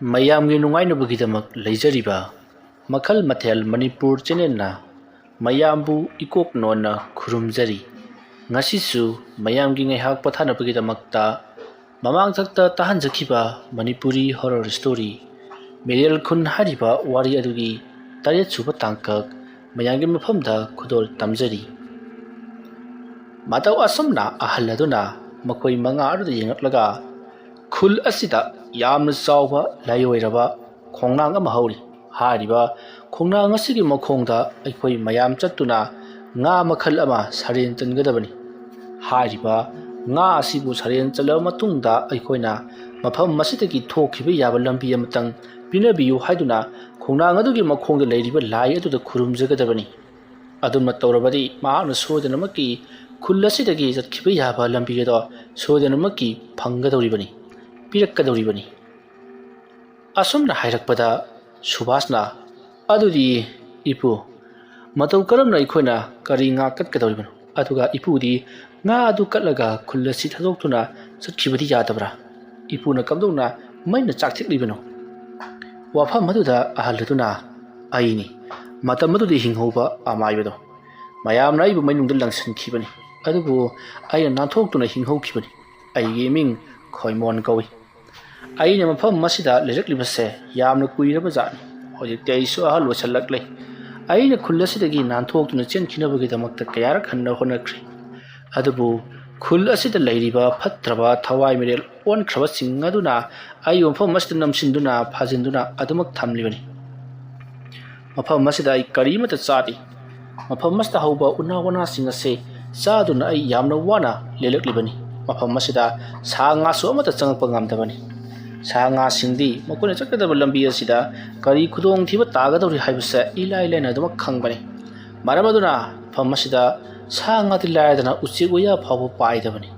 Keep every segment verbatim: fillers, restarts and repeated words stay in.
ꯃꯌꯥꯝꯒꯤ ꯅꯨꯡꯉꯥꯏꯅꯕꯒꯤꯗꯃꯛ ꯂꯩꯖꯔꯤꯕ ꯃꯈꯜ ꯃꯊꯦꯜ ꯃꯅꯤꯄꯨꯔ ꯆꯦꯅꯦꯜꯅ ꯃꯌꯥꯝꯕꯨ ꯏꯀꯣꯛ ꯅꯣꯟꯅ ꯈꯨꯔꯨꯝꯖꯔꯤ꯫ ꯉꯁꯤꯁꯨ ꯃꯌꯥꯝꯒꯤ ꯉꯥꯏꯍꯥꯛ ꯄꯣꯊꯥꯅꯕꯒꯤꯗꯃꯛꯇ ꯃꯃꯥꯡꯊꯛꯇ ꯇꯥꯍꯟꯖꯈꯤꯕ ꯃꯅꯤꯄꯨꯔꯤ ꯍꯣꯔꯔ ꯁ꯭ꯇꯣꯔꯤ ꯃꯦꯔꯦꯜ ꯈꯨꯟ ꯍꯥꯏꯔꯤꯕ ꯋꯥꯔꯤ ꯑꯗꯨꯒꯤ ꯇꯔꯦꯠ ꯁꯨꯕ ꯇꯥꯡꯀꯛ ꯃꯌꯥꯝꯒꯤ ꯃꯐꯝꯗ ꯈꯨꯗꯣꯜ ꯇꯝꯖꯔꯤ꯫ ꯃꯇꯧ ꯑꯁꯨꯝꯅ ꯑꯍꯜ ꯑꯗꯨꯅ ꯃꯈꯣꯏ ꯃꯉꯥ ꯑꯗꯨꯗ ꯌꯦꯡꯂꯛꯂꯒ, "ꯈꯨꯜ ꯑꯁꯤꯗ ꯌꯥꯝꯅ ꯆꯥꯎꯕ ꯂꯥꯏꯑꯣꯏꯔꯕ ꯈꯣꯡꯅꯥꯡ ꯑꯃ ꯍꯧꯔꯤ꯫ ꯍꯥꯏꯔꯤꯕ ꯈꯣꯡꯅꯥꯡ ꯑꯁꯤꯒꯤ ꯃꯈꯣꯡꯗ ꯑꯩꯈꯣꯏ ꯃꯌꯥꯝ ꯆꯠꯇꯨꯅ ꯉꯥ ꯃꯈꯜ ꯑꯃ ꯁꯔꯦꯡ ꯆꯟꯒꯗꯕꯅꯤ꯫ ꯍꯥꯏꯔꯤꯕ ꯉꯥ ꯑꯁꯤꯕꯨ ꯁꯔꯦꯡ ꯆꯜꯂꯕ ꯃꯇꯨꯡꯗ ꯑꯩꯈꯣꯏꯅ ꯃꯐꯝ ꯑꯁꯤꯗꯒꯤ ꯊꯣꯛꯈꯤꯕ ꯌꯥꯕ ꯂꯝꯕꯤ ꯑꯃꯇꯪ ꯄꯤꯅꯕꯤꯌꯨ ꯍꯥꯏꯗꯨꯅ ꯈꯣꯡꯅꯥꯡ ꯑꯗꯨꯒꯤ ꯃꯈꯣꯡꯗ ꯂꯩꯔꯤꯕ ꯂꯥꯏ ꯑꯗꯨꯗ ꯈꯨꯔꯨꯝꯖꯒꯗꯕꯅꯤ꯫ ꯑꯗꯨꯝꯅ ꯇꯧꯔꯕꯗꯤ ꯃꯍꯥꯛꯅ ꯁꯣꯏꯗꯅꯃꯛꯀꯤ ꯈꯨꯜ ꯑꯁꯤꯗꯒꯤ ꯆꯠꯈꯤꯕ ꯌꯥꯕ ꯂꯝꯕꯤ ꯑꯗꯣ ꯁꯣꯏꯗꯅꯃꯛꯀꯤ ꯐꯪꯒꯗꯧꯔꯤꯕꯅꯤ, ꯄꯤꯔꯛꯀꯗꯧꯔꯤꯕꯅꯤ꯫" ꯑꯁꯨꯝꯅ ꯍꯥꯏꯔꯛꯄꯗ ꯁꯨꯕꯥꯁꯅ, "ꯑꯗꯨꯗꯤ ꯏꯄꯨ, ꯃꯇꯧ ꯀꯔꯝꯅ ꯑꯩꯈꯣꯏꯅ ꯀꯔꯤ ꯉꯥ ꯀꯠꯀꯗꯧꯔꯤꯕꯅꯣ? ꯑꯗꯨꯒ ꯏꯄꯨꯗꯤ ꯉꯥ ꯑꯗꯨ ꯀꯠꯂꯒ ꯈꯨꯜ ꯑꯁꯤ ꯊꯥꯗꯣꯛꯇꯨꯅ ꯆꯠꯈꯤꯕꯗꯤ ꯌꯥꯗꯕ꯭ꯔꯥ? ꯏꯄꯨꯅ ꯀꯝꯗꯧꯅ ꯃꯩꯅ ꯆꯥꯛꯊꯦꯛꯂꯤꯕꯅꯣ?" ꯋꯥꯐꯝ ꯑꯗꯨꯗ ꯑꯍꯜ ꯑꯗꯨꯅ, "ꯑꯩꯅꯤ ꯃꯇꯝ ꯑꯗꯨꯗ ꯍꯤꯡꯍꯧꯕ ꯑꯃꯥꯏꯕꯗꯣ꯫ ꯃꯌꯥꯝꯅ ꯑꯩꯕꯨ ꯃꯩꯅꯨꯡꯗ ꯂꯪꯁꯤꯟꯈꯤꯕꯅꯤ, ꯑꯗꯨꯕꯨ ꯑꯩꯅ ꯅꯥꯟꯊꯣꯛꯇꯨꯅ ꯍꯤꯡꯍꯧꯈꯤꯕꯅꯤ꯫ ꯑꯩꯒꯤ ꯃꯤꯡ ꯈꯣꯏꯃꯣꯟ ꯀꯧꯏ꯫ ꯑꯩꯅ ꯃꯐꯝ ꯑꯁꯤꯗ ꯂꯩꯔꯛꯂꯤꯕꯁꯦ ꯌꯥꯝꯅ ꯀꯨꯏꯔꯕ ꯖꯥꯠꯅꯤ꯫ ꯍꯧꯖꯤꯛꯇꯤ ꯑꯩꯁꯨ ꯑꯍꯜ ꯑꯣꯏꯁꯜꯂꯛꯂꯦ꯫ ꯑꯩꯅ ꯈꯨꯜ ꯑꯁꯤꯗꯒꯤ ꯅꯥꯟꯊꯣꯛꯇꯨꯅ ꯆꯦꯟꯈꯤꯅꯕꯒꯤꯗꯃꯛꯇ ꯀꯌꯥꯔꯛ ꯍꯟꯅ ꯍꯣꯠꯅꯈ꯭ꯔꯦ, ꯑꯗꯨꯕꯨ ꯈꯨꯜ ꯑꯁꯤꯗ ꯂꯩꯔꯤꯕ ꯐꯠꯇ꯭ꯔꯕ ꯊꯋꯥꯏ ꯃꯤꯔꯦꯜ ꯑꯣꯟꯈ꯭ꯔꯕꯁꯤꯡ ꯑꯗꯨꯅ ꯑꯩꯕꯨ ꯃꯐꯝ ꯑꯁꯤꯗ ꯅꯝꯁꯤꯟꯗꯨꯅ ꯐꯥꯖꯤꯟꯗꯨꯅ ꯑꯗꯨꯃꯛ ꯊꯝꯂꯤꯕꯅꯤ꯫ ꯃꯐꯝ ꯑꯁꯤꯗ ꯑꯩ ꯀꯔꯤꯃꯠꯇ ꯆꯥꯗꯦ꯫ ꯃꯐꯝ ꯑꯁꯤꯗ ꯍꯧꯕ ꯎꯅꯥ ꯋꯥꯅꯥꯁꯤꯡ ꯑꯁꯤ ꯆꯥꯗꯨꯅ ꯑꯩ ꯌꯥꯝꯅ ꯋꯥꯅ ꯂꯦꯜꯂꯛꯂꯤꯕꯅꯤ꯫ ꯃꯐꯝ ꯑꯁꯤꯗ ꯁꯥ ꯉꯥꯁꯨ ꯑꯃꯠꯇ ꯆꯪꯉꯛꯄ ꯉꯝꯗꯕꯅꯤ꯫ ꯁꯥ ꯉꯥꯁꯤꯡꯗꯤ ꯃꯈꯣꯏꯅ ꯆꯠꯀꯗꯕ ꯂꯝꯕꯤ ꯑꯁꯤꯗ ꯀꯔꯤ ꯈꯨꯗꯣꯡꯊꯤꯕ ꯇꯥꯒꯗꯧꯔꯤ ꯍꯥꯏꯕꯁꯦ ꯏꯂꯥꯏ ꯂꯥꯏꯅ ꯑꯗꯨꯃꯛ ꯈꯪꯕꯅꯤ꯫ ꯃꯔꯝ ꯑꯗꯨꯅ ꯃꯐꯝ ꯑꯁꯤꯗ ꯁꯥ ꯉꯥꯗꯤ ꯂꯥꯏꯔꯗꯅ ꯎꯆꯦꯛ ꯋꯥꯌꯥ ꯐꯥꯎꯕ ꯄꯥꯏꯗꯕꯅꯤ꯫"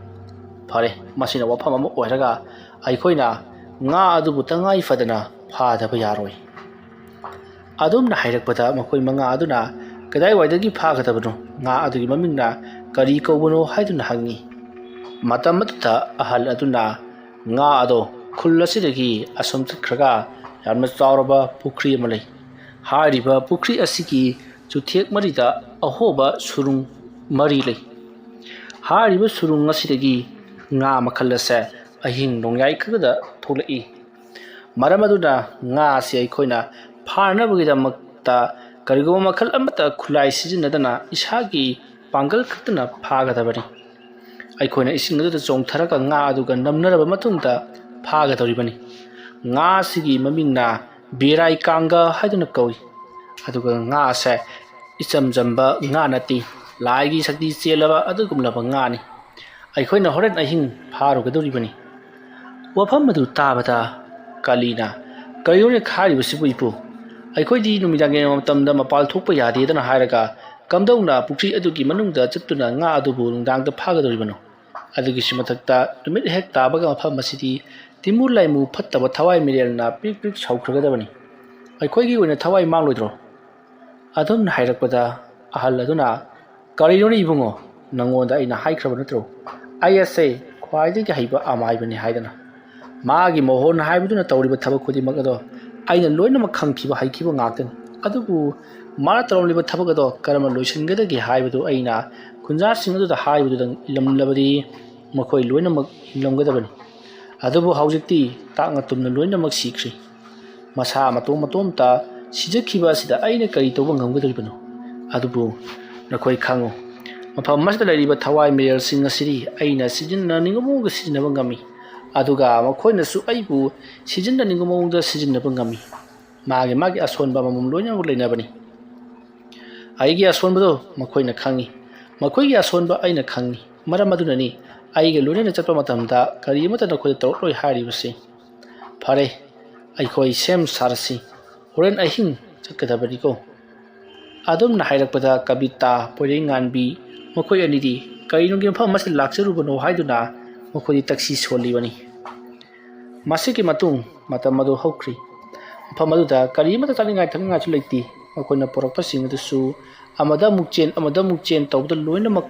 ꯐꯔꯦ, ꯃꯁꯤꯅ ꯋꯥꯐꯝ ꯑꯃ ꯑꯣꯏꯔꯒ ꯑꯩꯈꯣꯏꯅ ꯉꯥ ꯑꯗꯨꯕꯨ ꯇꯉꯥꯏ ꯐꯗꯅ ꯐꯥꯗꯕ ꯌꯥꯔꯣꯏ꯫ ꯑꯗꯨꯝꯅ ꯍꯥꯏꯔꯛꯄꯗ ꯃꯈꯣꯏ ꯃꯉꯥ ꯑꯗꯨꯅ ꯀꯗꯥꯏꯋꯥꯏꯗꯒꯤ ꯐꯥꯒꯗꯕꯅꯣ, ꯉꯥ ꯑꯗꯨꯒꯤ ꯃꯃꯤꯡꯅ ꯀꯔꯤ ꯀꯧꯕꯅꯣ ꯍꯥꯏꯗꯨꯅ ꯍꯪꯉꯤ꯫ ꯃꯇꯝ ꯑꯗꯨꯗ ꯑꯍꯜ ꯑꯗꯨꯅ ꯉꯥ ꯑꯗꯣ ꯈꯨꯜ ꯑꯁꯤꯗꯒꯤ ꯑꯁꯣꯝ ꯆꯠꯈ꯭ꯔꯒ ꯌꯥꯝꯅ ꯆꯥꯎꯔꯕ ꯄꯨꯈ꯭ꯔꯤ ꯑꯃ ꯂꯩ꯫ ꯍꯥꯏꯔꯤꯕ ꯄꯨꯈ꯭ꯔꯤ ꯑꯁꯤꯒꯤ ꯆꯨꯊꯦꯛ ꯃꯔꯤꯗ ꯑꯍꯣꯕ ꯁꯨꯔꯨꯡ ꯃꯔꯤ ꯂꯩ꯫ ꯍꯥꯏꯔꯤꯕ ꯁꯨꯔꯨꯡ ꯑꯁꯤꯗꯒꯤ ꯉꯥ ꯃꯈꯜ ꯑꯁꯦ ꯑꯍꯤꯡ ꯅꯣꯡꯌꯥꯏ ꯈꯛꯇꯗ ꯊꯣꯛꯂꯛꯏ꯫ ꯃꯔꯝ ꯑꯗꯨꯅ ꯉꯥ ꯑꯁꯤ ꯑꯩꯈꯣꯏꯅ ꯐꯥꯅꯕꯒꯤꯗꯃꯛꯇ ꯀꯔꯤꯒꯨꯝꯕ ꯃꯈꯜ ꯑꯃꯠꯇ ꯈꯨꯠꯂꯥꯏ ꯁꯤꯖꯤꯟꯅꯗꯅ ꯏꯁꯥꯒꯤ ꯄꯥꯡꯒꯜ ꯈꯛꯇꯅ ꯐꯥꯒꯗꯕꯅꯤ꯫ ꯑꯩꯈꯣꯏꯅ ꯏꯁꯤꯡ ꯑꯗꯨꯗ ꯆꯣꯡꯊꯔꯒ ꯉꯥ ꯑꯗꯨꯒ ꯅꯝꯅꯔꯕ ꯃꯇꯨꯡꯗ ꯐꯥꯒꯗꯧꯔꯤꯕꯅꯤ꯫ ꯉꯥ ꯑꯁꯤꯒꯤ ꯃꯃꯤꯡꯅ ꯕꯤꯔꯥꯏ ꯀꯥꯡꯒ ꯍꯥꯏꯗꯨꯅ ꯀꯧꯏ꯫ ꯑꯗꯨꯒ ꯉꯥ ꯑꯁꯦ ꯏꯆꯝ ꯆꯝꯕ ꯉꯥ ꯅꯠꯇꯦ, ꯂꯥꯏꯒꯤ ꯁꯛꯇꯤ ꯆꯦꯜꯂꯕ ꯑꯗꯨꯒꯨꯝꯂꯕ ꯉꯥꯅꯤ꯫ ꯑꯩꯈꯣꯏꯅ ꯍꯣꯔꯦꯟ ꯑꯍꯤꯡ ꯐꯥꯔꯨꯒꯗꯧꯔꯤꯕꯅꯤ꯫ ꯋꯥꯐꯝ ꯑꯗꯨ ꯇꯥꯕꯗ ꯀꯥꯂꯤꯅ, "ꯀꯔꯤꯅꯣꯅꯦ ꯈꯥꯔꯤꯕꯁꯤꯕꯨ ꯏꯄꯨ? ꯑꯩꯈꯣꯏꯗꯤ ꯅꯨꯃꯤꯗꯥꯡꯒꯤ ꯃꯇꯝꯗ ꯃꯄꯥꯜ ꯊꯣꯛꯄ ꯌꯥꯗꯦꯗꯅ ꯍꯥꯏꯔꯒ ꯀꯝꯗꯧꯅ ꯄꯨꯈ꯭ꯔꯤ ꯑꯗꯨꯒꯤ ꯃꯅꯨꯡꯗ ꯆꯠꯇꯨꯅ ꯉꯥ ꯑꯗꯨꯕꯨ ꯅꯨꯡꯗꯥꯡꯗ ꯐꯥꯒꯗꯧꯔꯤꯕꯅꯣ? ꯑꯗꯨꯒꯤꯁꯨ ꯃꯊꯛꯇ ꯅꯨꯃꯤꯠ ꯍꯦꯛ ꯇꯥꯕꯒ ꯃꯐꯝ ꯑꯁꯤꯗꯤ ꯇꯤꯃꯨ ꯂꯥꯏꯃꯨ ꯐꯠꯇꯕ ꯊꯋꯥꯏ ꯃꯤꯔꯦꯜꯅ ꯄ꯭ꯔꯤꯛ ꯄ꯭ꯔꯤꯛ ꯁꯧꯈ꯭ꯔꯒꯗꯕꯅꯤ꯫ ꯑꯩꯈꯣꯏꯒꯤ ꯑꯣꯏꯅ ꯊꯋꯥꯏ ꯃꯥꯡꯂꯣꯏꯗ꯭ꯔꯣ?" ꯑꯗꯨꯝꯅ ꯍꯥꯏꯔꯛꯄꯗ ꯑꯍꯜ ꯑꯗꯨꯅ, "ꯀꯔꯤꯅꯣꯅꯦ ꯏꯕꯨꯡꯉꯣ, ꯅꯪꯉꯣꯟꯗ ꯑꯩꯅ ꯍꯥꯏꯈ꯭ꯔꯕ ꯅꯠꯇ꯭ꯔꯣ? ꯑꯩ ꯑꯁꯦ ꯈ꯭ꯋꯥꯏꯗꯒꯤ ꯍꯩꯕ ꯑꯃꯥꯏꯕꯅꯤ ꯍꯥꯏꯗꯅ꯫ ꯃꯥꯒꯤ ꯃꯣꯍꯣꯟ ꯍꯥꯏꯕꯗꯨꯅ ꯇꯧꯔꯤꯕ ꯊꯕꯛ ꯈꯨꯗꯤꯡꯃꯛ ꯑꯗꯣ ꯑꯩꯅ ꯂꯣꯏꯅꯃꯛ ꯈꯪꯈꯤꯕ ꯍꯩꯈꯤꯕ ꯉꯥꯛꯇꯅꯤ꯫ ꯑꯗꯨꯕꯨ ꯃꯥꯅ ꯇꯧꯔꯝꯂꯤꯕ ꯊꯕꯛ ꯑꯗꯣ ꯀꯔꯝꯅ ꯂꯣꯏꯁꯤꯟꯒꯗꯒꯦ ꯍꯥꯏꯕꯗꯨ ꯑꯩꯅ ꯈꯨꯟꯖꯥꯁꯤꯡ ꯑꯗꯨꯗ ꯍꯥꯏꯕꯗꯨꯗꯪ ꯏꯜꯂꯝꯂꯕꯗꯤ ꯃꯈꯣꯏ ꯂꯣꯏꯅꯃꯛ ꯍꯤꯡꯂꯝꯒꯗꯕꯅꯤ꯫ ꯑꯗꯨꯕꯨ ꯍꯧꯖꯤꯛꯇꯤ ꯇꯥꯛꯅ ꯇꯨꯝꯅ ꯂꯣꯏꯅꯃꯛ ꯁꯤꯈ꯭ꯔꯤ꯫ ꯃꯁꯥ ꯃꯇꯣꯝ ꯃꯇꯣꯝꯇ ꯁꯤꯖꯈꯤꯕ ꯑꯁꯤꯗ ꯑꯩꯅ ꯀꯔꯤ ꯇꯧꯕ ꯉꯝꯒꯗꯧꯔꯤꯕꯅꯣ? ꯑꯗꯨꯕꯨ ꯅꯈꯣꯏ ꯈꯪꯉꯨ, ꯃꯐꯝ ꯑꯁꯤꯗ ꯂꯩꯔꯤꯕ ꯊꯋꯥꯏ ꯃꯤꯔꯦꯜꯁꯤꯡ ꯑꯁꯤꯗꯤ ꯑꯩꯅ ꯁꯤꯖꯤꯟꯅꯅꯤꯡꯕ ꯃꯑꯣꯡꯗ ꯁꯤꯖꯤꯟꯅꯕ ꯉꯝꯃꯤ, ꯑꯗꯨꯒ ꯃꯈꯣꯏꯅꯁꯨ ꯑꯩꯕꯨ ꯁꯤꯖꯤꯟꯅꯅꯤꯡꯕ ꯃꯑꯣꯡꯗ ꯁꯤꯖꯤꯟꯅꯕ ꯉꯝꯃꯤ꯫ ꯃꯥꯒꯤ ꯃꯥꯒꯤ ꯑꯁꯣꯟꯕ ꯑꯃꯃꯝ ꯂꯣꯏꯅꯃꯛ ꯂꯩꯅꯕꯅꯤ꯫ ꯑꯩꯒꯤ ꯑꯁꯣꯟꯕꯗꯣ ꯃꯈꯣꯏꯅ ꯈꯪꯉꯤ, ꯃꯈꯣꯏꯒꯤ ꯑꯁꯣꯟꯕ ꯑꯩꯅ ꯈꯪꯉꯤ꯫ ꯃꯔꯝ ꯑꯗꯨꯅꯅꯤ ꯑꯩꯒ ꯂꯣꯏꯅꯅ ꯆꯠꯄ ꯃꯇꯝꯗ ꯀꯔꯤ ꯑꯃꯠꯇ ꯅꯈꯣꯏꯗ ꯇꯧꯔꯛꯂꯣꯏ ꯍꯥꯏꯔꯤꯕꯁꯤ꯫ ꯐꯔꯦ, ꯑꯩꯈꯣꯏ ꯁꯦꯝ ꯁꯥꯔꯁꯤ, ꯍꯣꯔꯦꯟ ꯑꯍꯤꯡ ꯆꯠꯀꯗꯕꯅꯤꯀꯣ꯫" ꯑꯗꯨꯝꯅ ꯍꯥꯏꯔꯛꯄꯗ ꯀꯕꯤꯇꯥ, ꯄꯣꯏꯔꯩꯉꯥꯟꯕꯤ, ꯃꯈꯣꯏ ꯑꯅꯤꯗꯤ ꯀꯔꯤꯅꯨꯡꯒꯤ ꯃꯐꯝ ꯑꯃꯁꯤꯗ ꯂꯥꯛꯆꯔꯨꯕꯅꯣ ꯍꯥꯏꯗꯨꯅ ꯃꯈꯣꯏꯗꯤ ꯇꯛꯁꯤ ꯁꯣꯜꯂꯤꯕꯅꯤ꯫ ꯃꯁꯤꯒꯤ ꯃꯇꯨꯡ ꯃꯇꯝ ꯑꯗꯨ ꯍꯧꯈ꯭ꯔꯤ꯫ ꯃꯐꯝ ꯑꯗꯨꯗ ꯀꯔꯤ ꯑꯃꯠꯇ ꯆꯥꯅꯤꯡꯉꯥꯏ ꯊꯛꯅꯤꯡꯉꯥꯏꯁꯨ ꯂꯩꯇꯦ꯫ ꯃꯈꯣꯏꯅ ꯄꯨꯔꯛꯄꯁꯤꯡ ꯑꯗꯨꯁꯨ ꯑꯃꯗ ꯑꯃꯨꯛ ꯆꯦꯟ, ꯑꯃꯗ ꯑꯃꯨꯛ ꯆꯦꯟ ꯇꯧꯕꯗ ꯂꯣꯏꯅꯃꯛ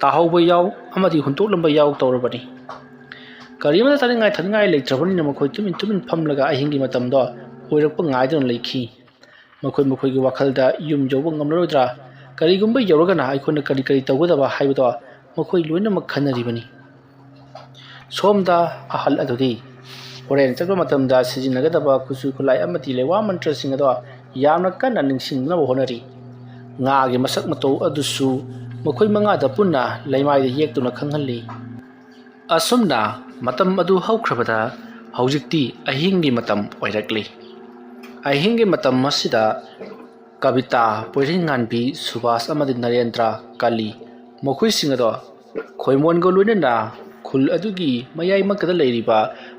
ꯇꯥꯍꯧꯕ ꯌꯥꯎ ꯑꯃꯗꯤ ꯍꯨꯟꯗꯣꯛꯂꯝꯕ ꯌꯥꯎ ꯇꯧꯔꯕꯅꯤ꯫ ꯀꯔꯤ ꯑꯃꯠꯇ ꯆꯥꯅꯤꯡꯉꯥꯏ ꯊꯛꯅꯤꯡꯉꯥꯏ ꯂꯩꯇ꯭ꯔꯕꯅꯤꯅ ꯃꯈꯣꯏ ꯇꯨꯃꯤꯟ ꯇꯨꯃꯤꯟ ꯐꯝꯂꯒ ꯑꯍꯤꯡꯒꯤ ꯃꯇꯝꯗꯣ ꯑꯣꯏꯔꯛꯄ ꯉꯥꯏꯗꯨꯅ ꯂꯩꯈꯤ꯫ ꯃꯈꯣꯏ ꯃꯈꯣꯏꯒꯤ ꯋꯥꯈꯜꯗ ꯌꯨꯝ ꯌꯧꯕ ꯉꯝꯂꯔꯣꯏꯗ꯭ꯔꯥ? ꯀꯔꯤꯒꯨꯝꯕ ꯌꯧꯔꯒꯅ ꯑꯩꯈꯣꯏꯅ ꯀꯔꯤ ꯀꯔꯤ ꯇꯧꯒꯗꯕ ꯍꯥꯏꯕꯗꯣ ꯃꯈꯣꯏ ꯂꯣꯏꯅꯃꯛ ꯈꯟꯅꯔꯤꯕꯅꯤ꯫ ꯁꯣꯝꯗ ꯑꯍꯜ ꯑꯗꯨꯗꯤ ꯍꯣꯔꯦꯟ ꯆꯠꯄ ꯃꯇꯝꯗ ꯁꯤꯖꯤꯟꯅꯒꯗꯕ ꯈꯨꯠꯁꯨ ꯈꯨꯠꯂꯥꯏ ꯑꯃꯗꯤ ꯂꯩꯋꯥ ꯃꯟꯇ꯭ꯔꯁꯤꯡ ꯑꯗꯣ ꯌꯥꯝꯅ ꯀꯟꯅ ꯅꯤꯡꯁꯤꯡꯅꯕ ꯍꯣꯠꯅꯔꯤ꯫ ꯉꯥꯒꯤ ꯃꯁꯛ ꯃꯇꯧ ꯑꯗꯨꯁꯨ ꯃꯈꯣꯏ ꯃꯉꯥꯗ ꯄꯨꯟꯅ ꯂꯩꯃꯥꯏꯗ ꯌꯦꯛꯇꯨꯅ ꯈꯪꯍꯜꯂꯤ꯫ ꯑꯁꯨꯝꯅ ꯃꯇꯝ ꯑꯗꯨ ꯍꯧꯈ꯭ꯔꯕꯗ ꯍꯧꯖꯤꯛꯇꯤ ꯑꯍꯤꯡꯒꯤ ꯃꯇꯝ ꯑꯣꯏꯔꯛꯂꯤ꯫ ꯑꯍꯤꯡꯒꯤ ꯃꯇꯝ ꯑꯁꯤꯗ ꯀꯕꯤꯇꯥ, ꯄꯣꯏꯔꯩꯉꯥꯟꯕꯤ, ꯁꯨꯕꯥꯁ ꯑꯃꯗꯤ ꯅꯔꯦꯟꯗ꯭ꯔ, ꯀꯂꯤ, ꯃꯈꯣꯏꯁꯤꯡ ꯑꯗꯣ ꯈꯣꯏꯃꯣꯟꯒ ꯂꯣꯏꯅꯅ ꯈꯨꯜ ꯑꯗꯨꯒꯤ ꯃꯌꯥꯏꯃꯛꯇꯗ ꯂꯩꯔꯤꯕ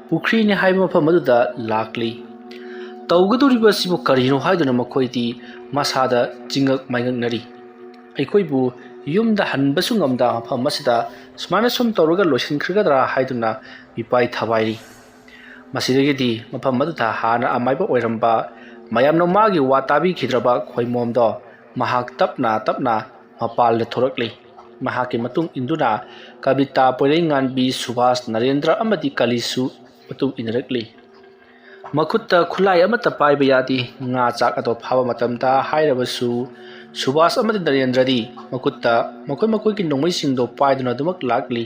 ꯄꯨꯈ꯭ꯔꯤꯅꯤ ꯍꯥꯏꯕ ꯃꯐꯝ ꯑꯗꯨꯗ ꯂꯥꯛꯂꯤ꯫ ꯇꯧꯒꯗꯧꯔꯤꯕ ꯑꯁꯤꯕꯨ ꯀꯔꯤꯅꯣ ꯍꯥꯏꯗꯨꯅ ꯃꯈꯣꯏꯗꯤ ꯃꯁꯥꯗ ꯆꯤꯡꯉꯛ ꯃꯥꯏꯉꯛꯅꯔꯤ꯫ ꯑꯩꯈꯣꯏꯕꯨ ꯌꯨꯝꯗ ꯍꯟꯕꯁꯨ ꯉꯝꯗ ꯃꯐꯝ ꯑꯁꯤꯗ ꯁꯨꯃꯥꯏꯅ ꯁꯨꯝ ꯇꯧꯔꯒ ꯂꯣꯏꯁꯤꯟꯈ꯭ꯔꯒꯗ꯭ꯔꯥ ꯍꯥꯏꯗꯨꯅ ꯃꯤꯄꯥꯏ ꯊꯕꯥꯏꯔꯤ꯫ ꯃꯁꯤꯗꯒꯤꯗꯤ ꯃꯐꯝ ꯑꯗꯨꯗ ꯍꯥꯟꯅ ꯑꯃꯥꯏꯕ ꯑꯣꯏꯔꯝꯕ ꯃꯌꯥꯝꯅ ꯃꯥꯒꯤ ꯋꯥ ꯇꯥꯕꯤꯈꯤꯗ꯭ꯔꯕ ꯈꯣꯏꯃꯣꯝꯗꯣ ꯃꯍꯥꯛ ꯇꯞꯅ ꯇꯞꯅ ꯃꯄꯥꯜꯗ ꯊꯣꯔꯛꯂꯤ꯫ ꯃꯍꯥꯛꯀꯤ ꯃꯇꯨꯡ ꯏꯟꯗꯨꯅ ꯀꯕꯤꯇꯥ, ꯄꯣꯏꯔꯩꯉꯥꯟꯕꯤ, ꯁꯨꯕꯥꯁ, ꯅꯔꯦꯟꯗ꯭ꯔ ꯑꯃꯗꯤ ꯀꯂꯤꯁꯨ ꯃꯇꯨꯡ ꯏꯟꯅꯔꯛꯂꯤ꯫ ꯃꯈꯨꯠꯇ ꯈꯨꯠꯂꯥꯏ ꯑꯃꯠꯇ ꯄꯥꯏꯕ ꯌꯥꯗꯦ꯫ ꯉꯥ ꯆꯥꯛ ꯑꯗꯣ ꯐꯥꯕ ꯃꯇꯝꯗ ꯍꯥꯏꯔꯕꯁꯨ ꯁꯨꯕꯥꯁ ꯑꯃꯗꯤ ꯅꯔꯦꯟꯗ꯭ꯔꯗꯤ ꯃꯈꯨꯠꯇ ꯃꯈꯣꯏ ꯃꯈꯣꯏꯒꯤ ꯅꯣꯡꯃꯩꯁꯤꯡꯗꯣ ꯄꯥꯏꯗꯨꯅ ꯑꯗꯨꯃꯛ ꯂꯥꯛꯂꯤ꯫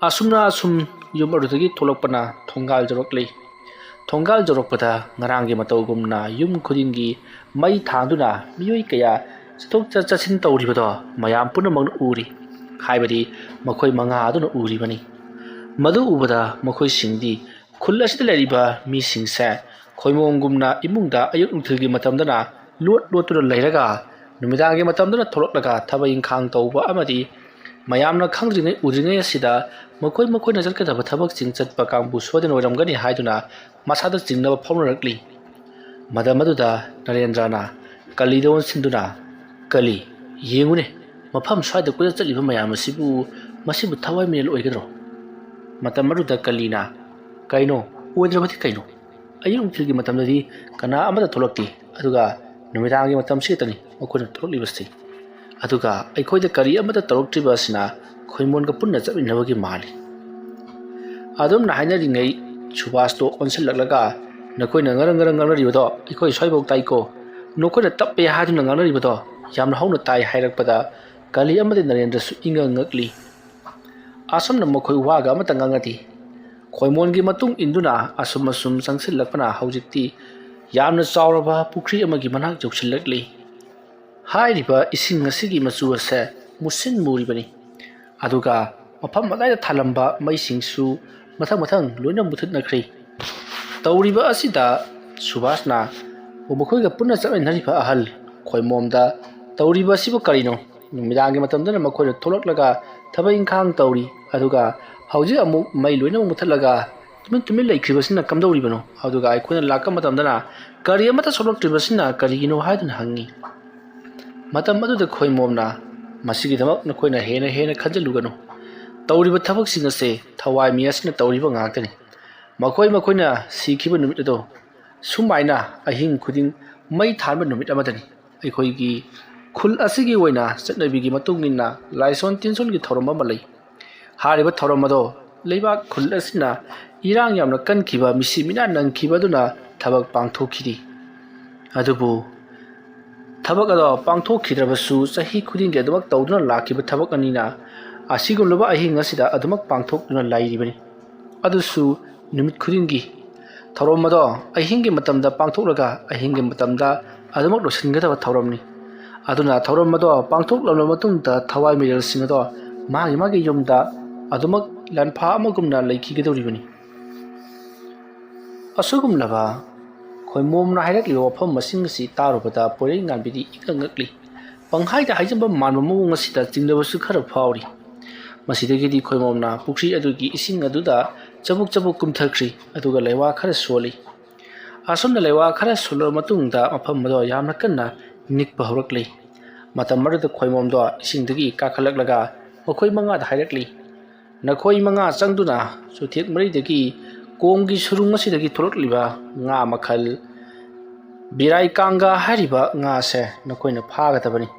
ꯑꯁꯨꯝꯅ ꯑꯁꯨꯝ ꯌꯨꯝ ꯑꯗꯨꯗꯒꯤ ꯊꯣꯛꯂꯛꯄꯅ ꯊꯣꯡꯒꯥꯜ ꯌꯧꯔꯛꯂꯤ꯫ ꯊꯣꯡꯒꯥꯜ ꯌꯧꯔꯛꯄꯗ ꯉꯔꯥꯡꯒꯤ ꯃꯇꯧꯒꯨꯝꯅ ꯌꯨꯝ ꯈꯨꯗꯤꯡꯒꯤ ꯃꯩ ꯊꯥꯟꯗꯨꯅ ꯃꯤꯑꯣꯏ ꯀꯌꯥ ꯆꯠꯊꯣꯛ ꯆꯠ-, ꯆꯠꯁꯤꯟ ꯇꯧꯔꯤꯕꯗꯣ ꯃꯌꯥꯝ ꯄꯨꯝꯅꯃꯛꯅ ꯎꯔꯤ꯫ ꯍꯥꯏꯕꯗꯤ ꯃꯈꯣꯏ ꯃꯉꯥ ꯑꯗꯨꯅ ꯎꯔꯤꯕꯅꯤ꯫ ꯃꯗꯨ ꯎꯕꯗ ꯃꯈꯣꯏꯁꯤꯡꯗꯤ ꯈꯨꯜ ꯑꯁꯤꯗ ꯂꯩꯔꯤꯕ ꯃꯤꯁꯤꯡꯁꯦ ꯈꯣꯏꯃꯣꯝꯒꯨꯝꯅ ꯏꯃꯨꯡꯗ ꯑꯌꯨꯛ ꯅꯨꯡꯊꯤꯜꯒꯤ ꯃꯇꯝꯗꯅ ꯂꯣꯠ ꯂꯣꯠꯇꯨꯅ ꯂꯩꯔꯒ ꯅꯨꯃꯤꯗꯥꯡꯒꯤ ꯃꯇꯝꯗꯅ ꯊꯣꯛꯂꯛꯂꯒ ꯊꯕꯛ ꯏꯪꯈꯥꯡ ꯇꯧꯕ ꯑꯃꯗꯤ ꯃꯌꯥꯝꯅ ꯈꯪꯗ꯭ꯔꯤꯉꯩ ꯎꯗ꯭ꯔꯤꯉꯩ ꯑꯁꯤꯗ ꯃꯈꯣꯏ ꯃꯈꯣꯏꯅ ꯆꯠꯀꯗꯕ ꯊꯕꯛꯁꯤꯡ ꯆꯠꯄ ꯀꯥꯡꯕꯨ ꯁꯣꯏꯗꯅ ꯑꯣꯏꯔꯝꯒꯅꯤ ꯍꯥꯏꯗꯨꯅ ꯃꯁꯥꯗ ꯆꯤꯡꯅꯕ ꯐꯥꯎꯅꯔꯛꯂꯤ꯫ ꯃꯇꯝ ꯑꯗꯨꯗ ꯅꯔꯦꯟꯗ꯭ꯔꯅ ꯀꯂꯤꯗ ꯑꯣꯟꯁꯤꯟꯗꯨꯅ, "ꯀꯂꯤ, ꯌꯦꯡꯉꯨꯅꯦ, ꯃꯐꯝ ꯁ꯭ꯋꯥꯏꯗ ꯀꯣꯏꯆꯠ ꯆꯠꯂꯤꯕ ꯃꯌꯥꯝ ꯑꯁꯤꯕꯨ, ꯃꯁꯤꯕꯨ ꯊꯋꯥꯏ ꯃꯤꯅꯦꯜ ꯑꯣꯏꯒꯗ꯭ꯔꯣ?" ꯃꯇꯝ ꯑꯗꯨꯗ ꯀꯂꯤꯅ, "ꯀꯩꯅꯣ? ꯑꯣꯏꯗ꯭ꯔꯕꯗꯤ ꯀꯩꯅꯣ? ꯑꯌꯨꯛ ꯅꯨꯡꯊꯤꯜꯒꯤ ꯃꯇꯝꯗꯗꯤ ꯀꯅꯥ ꯑꯃꯠꯇ ꯊꯣꯛꯂꯛꯇꯦ, ꯑꯗꯨꯒ ꯅꯨꯃꯤꯗꯥꯡꯒꯤ ꯃꯇꯝꯁꯤ ꯈꯛꯇꯅꯤ ꯃꯈꯣꯏꯅ ꯊꯣꯛꯂꯛꯂꯤꯕꯁꯤ꯫ ꯑꯗꯨꯒ ꯑꯩꯈꯣꯏꯗ ꯀꯔꯤ ꯑꯃꯠꯇ ꯇꯧꯔꯛꯇ꯭ꯔꯤꯕ ꯑꯁꯤꯅ ꯈꯣꯏꯃꯣꯟꯒ ꯄꯨꯟꯅ ꯆꯠꯃꯤꯟꯅꯕꯒꯤ ꯃꯥꯜꯂꯤ꯫ ꯑꯗꯨꯝꯅ ꯍꯥꯏꯅꯔꯤꯉꯩ ꯁꯨꯕꯥꯁꯇꯣ ꯑꯣꯟꯁꯤꯜꯂꯛꯂꯒ, "ꯅꯈꯣꯏꯅ ꯉꯔꯪ ꯉꯔꯪ ꯉꯥꯡꯅꯔꯤꯕꯗꯣ ꯑꯩꯈꯣꯏ ꯁ꯭ꯋꯥꯏꯐꯥꯎ ꯇꯥꯏꯀꯣ꯫ ꯅꯈꯣꯏꯅ ꯇꯞꯄꯦ ꯍꯥꯏꯗꯨꯅ ꯉꯥꯡꯅꯔꯤꯕꯗꯣ ꯌꯥꯝꯅ ꯍꯧꯅ ꯇꯥꯏ" ꯍꯥꯏꯔꯛꯄꯗ, ꯀꯥꯂꯤ ꯑꯃꯗꯤ ꯅꯔꯦꯟꯗ꯭ꯔꯁꯨ ꯏꯉꯛ ꯉꯛꯂꯤ꯫ ꯑꯁꯨꯝꯅ ꯃꯈꯣꯏ ꯋꯥꯒ ꯑꯃꯠꯇ ꯉꯥꯡꯅꯗꯦ꯫ ꯈꯣꯏꯃꯣꯟꯒꯤ ꯃꯇꯨꯡ ꯏꯟꯗꯨꯅ ꯑꯁꯨꯝ ꯑꯁꯨꯝ ꯆꯪꯁꯤꯜꯂꯛꯄꯅ ꯍꯧꯖꯤꯛꯇꯤ ꯌꯥꯝꯅ ꯆꯥꯎꯔꯕ ꯄꯨꯈ꯭ꯔꯤ ꯑꯃꯒꯤ ꯃꯅꯥꯛ ꯌꯧꯁꯤꯜꯂꯛꯂꯤ꯫ ꯍꯥꯏꯔꯤꯕ ꯏꯁꯤꯡ ꯑꯁꯤꯒꯤ ꯃꯆꯨ ꯑꯁꯦ ꯃꯨꯁꯤꯟ ꯃꯨꯔꯤꯕꯅꯤ꯫ ꯑꯗꯨꯒ ꯃꯐꯝ ꯑꯗꯥꯏꯗ ꯊꯥꯜꯂꯝꯕ ꯃꯩꯁꯤꯡꯁꯨ ꯃꯊꯪ ꯃꯊꯪ ꯂꯣꯏꯅ ꯃꯨꯊꯠꯅꯈ꯭ꯔꯦ꯫ ꯇꯧꯔꯤꯕ ꯑꯁꯤꯗ ꯁꯨꯕꯥꯁꯅ ꯃꯈꯣꯏꯒ ꯄꯨꯟꯅ ꯆꯠꯃꯤꯟꯅꯔꯤꯕ ꯑꯍꯜ ꯈꯣꯏꯃꯣꯝꯗ, "ꯇꯧꯔꯤꯕ ꯑꯁꯤꯕꯨ ꯀꯔꯤꯅꯣ? ꯅꯨꯃꯤꯗꯥꯡꯒꯤ ꯃꯇꯝꯗꯅ ꯃꯈꯣꯏꯅ ꯊꯣꯛꯂꯛꯂꯒ ꯊꯕꯛ ꯏꯪꯈꯥꯡ ꯇꯧꯔꯤ, ꯑꯗꯨꯒ ꯍꯧꯖꯤꯛ ꯑꯃꯨꯛ ꯃꯩ ꯂꯣꯏꯅꯃꯛ ꯃꯨꯊꯠꯂꯒ ꯇꯨꯃꯤꯟ ꯇꯨꯃꯤꯟ ꯂꯩꯈ꯭ꯔꯤꯕꯁꯤꯅ ꯀꯝꯗꯧꯔꯤꯕꯅꯣ? ꯑꯗꯨꯒ ꯑꯩꯈꯣꯏꯅ ꯂꯥꯛꯄ ꯃꯇꯝꯗꯅ ꯀꯔꯤ ꯑꯃꯠꯇ ꯁꯣꯛꯂꯛꯇ꯭ꯔꯤꯕꯁꯤꯅ ꯀꯔꯤꯒꯤꯅꯣ?" ꯍꯥꯏꯗꯨꯅ ꯍꯪꯉꯤ꯫ ꯃꯇꯝ ꯑꯗꯨꯗ ꯈꯣꯏꯃꯣꯝꯅ, "ꯃꯁꯤꯒꯤꯗꯃꯛ ꯅꯈꯣꯏꯅ ꯍꯦꯟꯅ ꯍꯦꯟꯅ ꯈꯟꯖꯤꯜꯂꯨꯒꯅꯨ꯫ ꯇꯧꯔꯤꯕ ꯊꯕꯛꯁꯤꯡ ꯑꯁꯦ ꯊꯋꯥꯏ ꯃꯤ ꯑꯁꯤꯅ ꯇꯧꯔꯤꯕ ꯉꯥꯛꯇꯅꯤ꯫ ꯃꯈꯣꯏ ꯃꯈꯣꯏꯅ ꯁꯤꯈꯤꯕ ꯅꯨꯃꯤꯠ ꯑꯗꯣ ꯁꯨꯃꯥꯏꯅ ꯑꯍꯤꯡ ꯈꯨꯗꯤꯡ ꯃꯩ ꯊꯥꯟꯕ ꯅꯨꯃꯤꯠ ꯑꯃꯗꯅꯤ꯫ ꯑꯩꯈꯣꯏꯒꯤ ꯈꯨꯜ ꯑꯁꯤꯒꯤ ꯑꯣꯏꯅ ꯆꯠꯅꯕꯤꯒꯤ ꯃꯇꯨꯡ ꯏꯟꯅ ꯂꯥꯏꯁꯣꯟ ꯇꯤꯟꯁꯣꯟꯒꯤ ꯊꯧꯔꯝ ꯑꯃ ꯂꯩ꯫ ꯍꯥꯏꯔꯤꯕ ꯊꯧꯔꯝ ꯑꯗꯣ ꯂꯩꯕꯥꯛ ꯈꯨꯜ ꯑꯁꯤꯅ ꯏꯔꯥꯡ ꯌꯥꯝꯅ ꯀꯟꯈꯤꯕ, ꯃꯤꯁꯤ ꯃꯤꯅꯥ ꯅꯪꯈꯤꯕ ꯑꯗꯨꯅ ꯊꯕꯛ ꯄꯥꯡꯊꯣꯛꯈꯤꯔꯤ꯫ ꯑꯗꯨꯕꯨ ꯊꯕꯛ ꯑꯗꯣ ꯄꯥꯡꯊꯣꯛꯈꯤꯗ꯭ꯔꯕꯁꯨ ꯆꯍꯤ ꯈꯨꯗꯤꯡꯒꯤ ꯑꯗꯨꯃꯛ ꯇꯧꯗꯨꯅ ꯂꯥꯛꯈꯤꯕ ꯊꯕꯛ ꯑꯅꯤꯅ ꯑꯁꯤꯒꯨꯝꯂꯕ ꯑꯍꯤꯡ ꯑꯁꯤꯗ ꯑꯗꯨꯃꯛ ꯄꯥꯡꯊꯣꯛꯇꯨꯅ ꯂꯩꯔꯤꯕꯅꯤ꯫ ꯑꯗꯨꯁꯨ ꯅꯨꯃꯤꯠ ꯈꯨꯗꯤꯡꯒꯤ ꯊꯧꯔꯝ ꯑꯗꯣ ꯑꯍꯤꯡꯒꯤ ꯃꯇꯝꯗ ꯄꯥꯡꯊꯣꯛꯂꯒ ꯑꯍꯤꯡꯒꯤ ꯃꯇꯝꯗ ꯑꯗꯨꯃꯛ ꯂꯣꯏꯁꯤꯟꯒꯗꯕ ꯊꯧꯔꯝꯅꯤ꯫ ꯑꯗꯨꯅ ꯊꯧꯔꯝ ꯑꯗꯣ ꯄꯥꯡꯊꯣꯛꯂꯕ ꯃꯇꯨꯡꯗ ꯊꯋꯥꯏ ꯃꯤꯔꯦꯜꯁꯤꯡ ꯑꯗꯣ ꯃꯥꯒꯤ ꯃꯥꯒꯤ ꯌꯨꯝꯗ ꯑꯗꯨꯃꯛ ꯂꯥꯟꯐꯥ ꯑꯃꯒꯨꯝꯅ ꯂꯩꯈꯤꯒꯗꯧꯔꯤꯕꯅꯤ꯫" ꯑꯁꯤꯒꯨꯝꯂꯕ ꯈꯣꯏꯃꯣꯝꯅ ꯍꯥꯏꯔꯛꯂꯤꯕ ꯋꯥꯐꯝ ꯃꯁꯤꯡ ꯑꯁꯤ ꯇꯥꯔꯨꯕꯗ ꯄꯣꯏꯔꯩ ꯉꯥꯟꯕꯤꯗꯤ ꯏꯉꯛ ꯉꯛꯂꯤ꯫ ꯄꯪꯍꯥꯏꯗ ꯍꯥꯏꯖꯟꯕ ꯃꯥꯟꯕ ꯃꯑꯣꯡ ꯑꯁꯤꯗ ꯆꯤꯡꯅꯕꯁꯨ ꯈꯔ ꯐꯥꯎꯔꯤ꯫ ꯃꯁꯤꯗꯒꯤꯗꯤ ꯈꯣꯏꯃꯣꯝꯅ ꯄꯨꯈ꯭ꯔꯤ ꯑꯗꯨꯒꯤ ꯏꯁꯤꯡ ꯑꯗꯨꯗ ꯆꯕꯨꯛ ꯆꯕꯨꯛ ꯀꯨꯝꯊꯈ꯭ꯔꯤ, ꯑꯗꯨꯒ ꯂꯩꯋꯥ ꯈꯔ ꯁꯣꯜꯂꯤ꯫ ꯑꯁꯨꯝꯅ ꯂꯩꯋꯥ ꯈꯔ ꯁꯣꯜꯂꯕ ꯃꯇꯨꯡꯗ ꯃꯐꯝ ꯑꯗꯣ ꯌꯥꯝꯅ ꯀꯟꯅ ꯅꯤꯛꯄ ꯍꯧꯔꯛꯂꯤ꯫ ꯃꯇꯝ ꯑꯗꯨꯗ ꯈꯣꯏꯃꯣꯝꯗꯣ ꯏꯁꯤꯡꯗꯒꯤ ꯀꯥꯈꯠꯂꯛꯂꯒ ꯃꯈꯣꯏ ꯃꯉꯥꯗ ꯍꯥꯏꯔꯛꯂꯤ, "ꯅꯈꯣꯏ ꯃꯉꯥ ꯆꯪꯗꯨꯅ ꯆꯨꯊꯦꯛ ꯃꯔꯤꯗꯒꯤ ꯀꯣꯝꯒꯤ ꯁꯨꯔꯨꯡ ꯑꯁꯤꯗꯒꯤ ꯊꯣꯛꯂꯛꯂꯤꯕ ꯉꯥ ꯃꯈꯜ ꯕꯤꯔꯥꯏ ꯀꯥꯡꯒ ꯍꯥꯏꯔꯤꯕ ꯉꯥ ꯑꯁꯦ ꯅꯈꯣꯏꯅ ꯐꯥꯒꯗꯕꯅꯤ꯫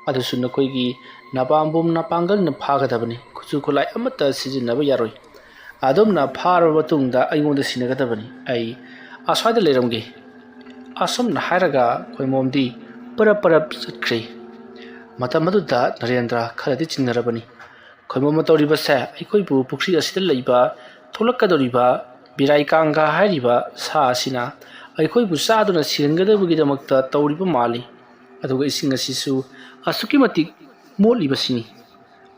ꯑꯗꯨꯁꯨ ꯅꯈꯣꯏꯒꯤ ꯅꯄꯥꯝꯕꯣꯝ ꯅꯄꯥꯡꯒꯜꯅ ꯐꯥꯒꯗꯕꯅꯤ꯫ ꯈꯨꯠꯁꯨ ꯈꯨꯠꯂꯥꯏ ꯑꯃꯠꯇ ꯁꯤꯖꯤꯟꯅꯕ ꯌꯥꯔꯣꯏ꯫ ꯑꯗꯣꯝꯅ ꯐꯥꯔꯕ ꯃꯇꯨꯡꯗ ꯑꯩꯉꯣꯟꯗ ꯁꯤꯟꯅꯒꯗꯕꯅꯤ꯫ ꯑꯩ ꯑꯁ꯭ꯋꯥꯏꯗ ꯂꯩꯔꯝꯒꯦ꯫" ꯑꯁꯨꯝꯅ ꯍꯥꯏꯔꯒ ꯈꯣꯏꯃꯣꯝꯗꯤ ꯄꯔꯞ ꯄꯔꯞ ꯆꯠꯈ꯭ꯔꯦ꯫ ꯃꯇꯝ ꯑꯗꯨꯗ ꯅꯔꯦꯟꯗ꯭ꯔ ꯈꯔꯗꯤ ꯆꯤꯡꯅꯔꯕꯅꯤ꯫ "ꯈꯣꯏꯃꯣꯝꯅ ꯇꯧꯔꯤꯕꯁꯦ ꯑꯩꯈꯣꯏꯕꯨ ꯄꯨꯈ꯭ꯔꯤ ꯑꯁꯤꯗ ꯂꯩꯕ ꯊꯣꯛꯂꯛꯀꯗꯧꯔꯤꯕ ꯕꯤꯔꯥꯏ ꯀꯥꯡꯒ ꯍꯥꯏꯔꯤꯕ ꯁꯥ ꯑꯁꯤꯅ ꯑꯩꯈꯣꯏꯕꯨ ꯆꯥꯗꯨꯅ ꯁꯤꯍꯟꯒꯗꯕꯒꯤꯗꯃꯛꯇ ꯇꯧꯔꯤꯕ ꯃꯥꯜꯂꯤ꯫ ꯑꯗꯨꯒ ꯏꯁꯤꯡ ꯑꯁꯤꯁꯨ ꯑꯁꯨꯛꯀꯤ ꯃꯇꯤꯛ ꯃꯣꯠꯂꯤꯕꯁꯤꯅꯤ꯫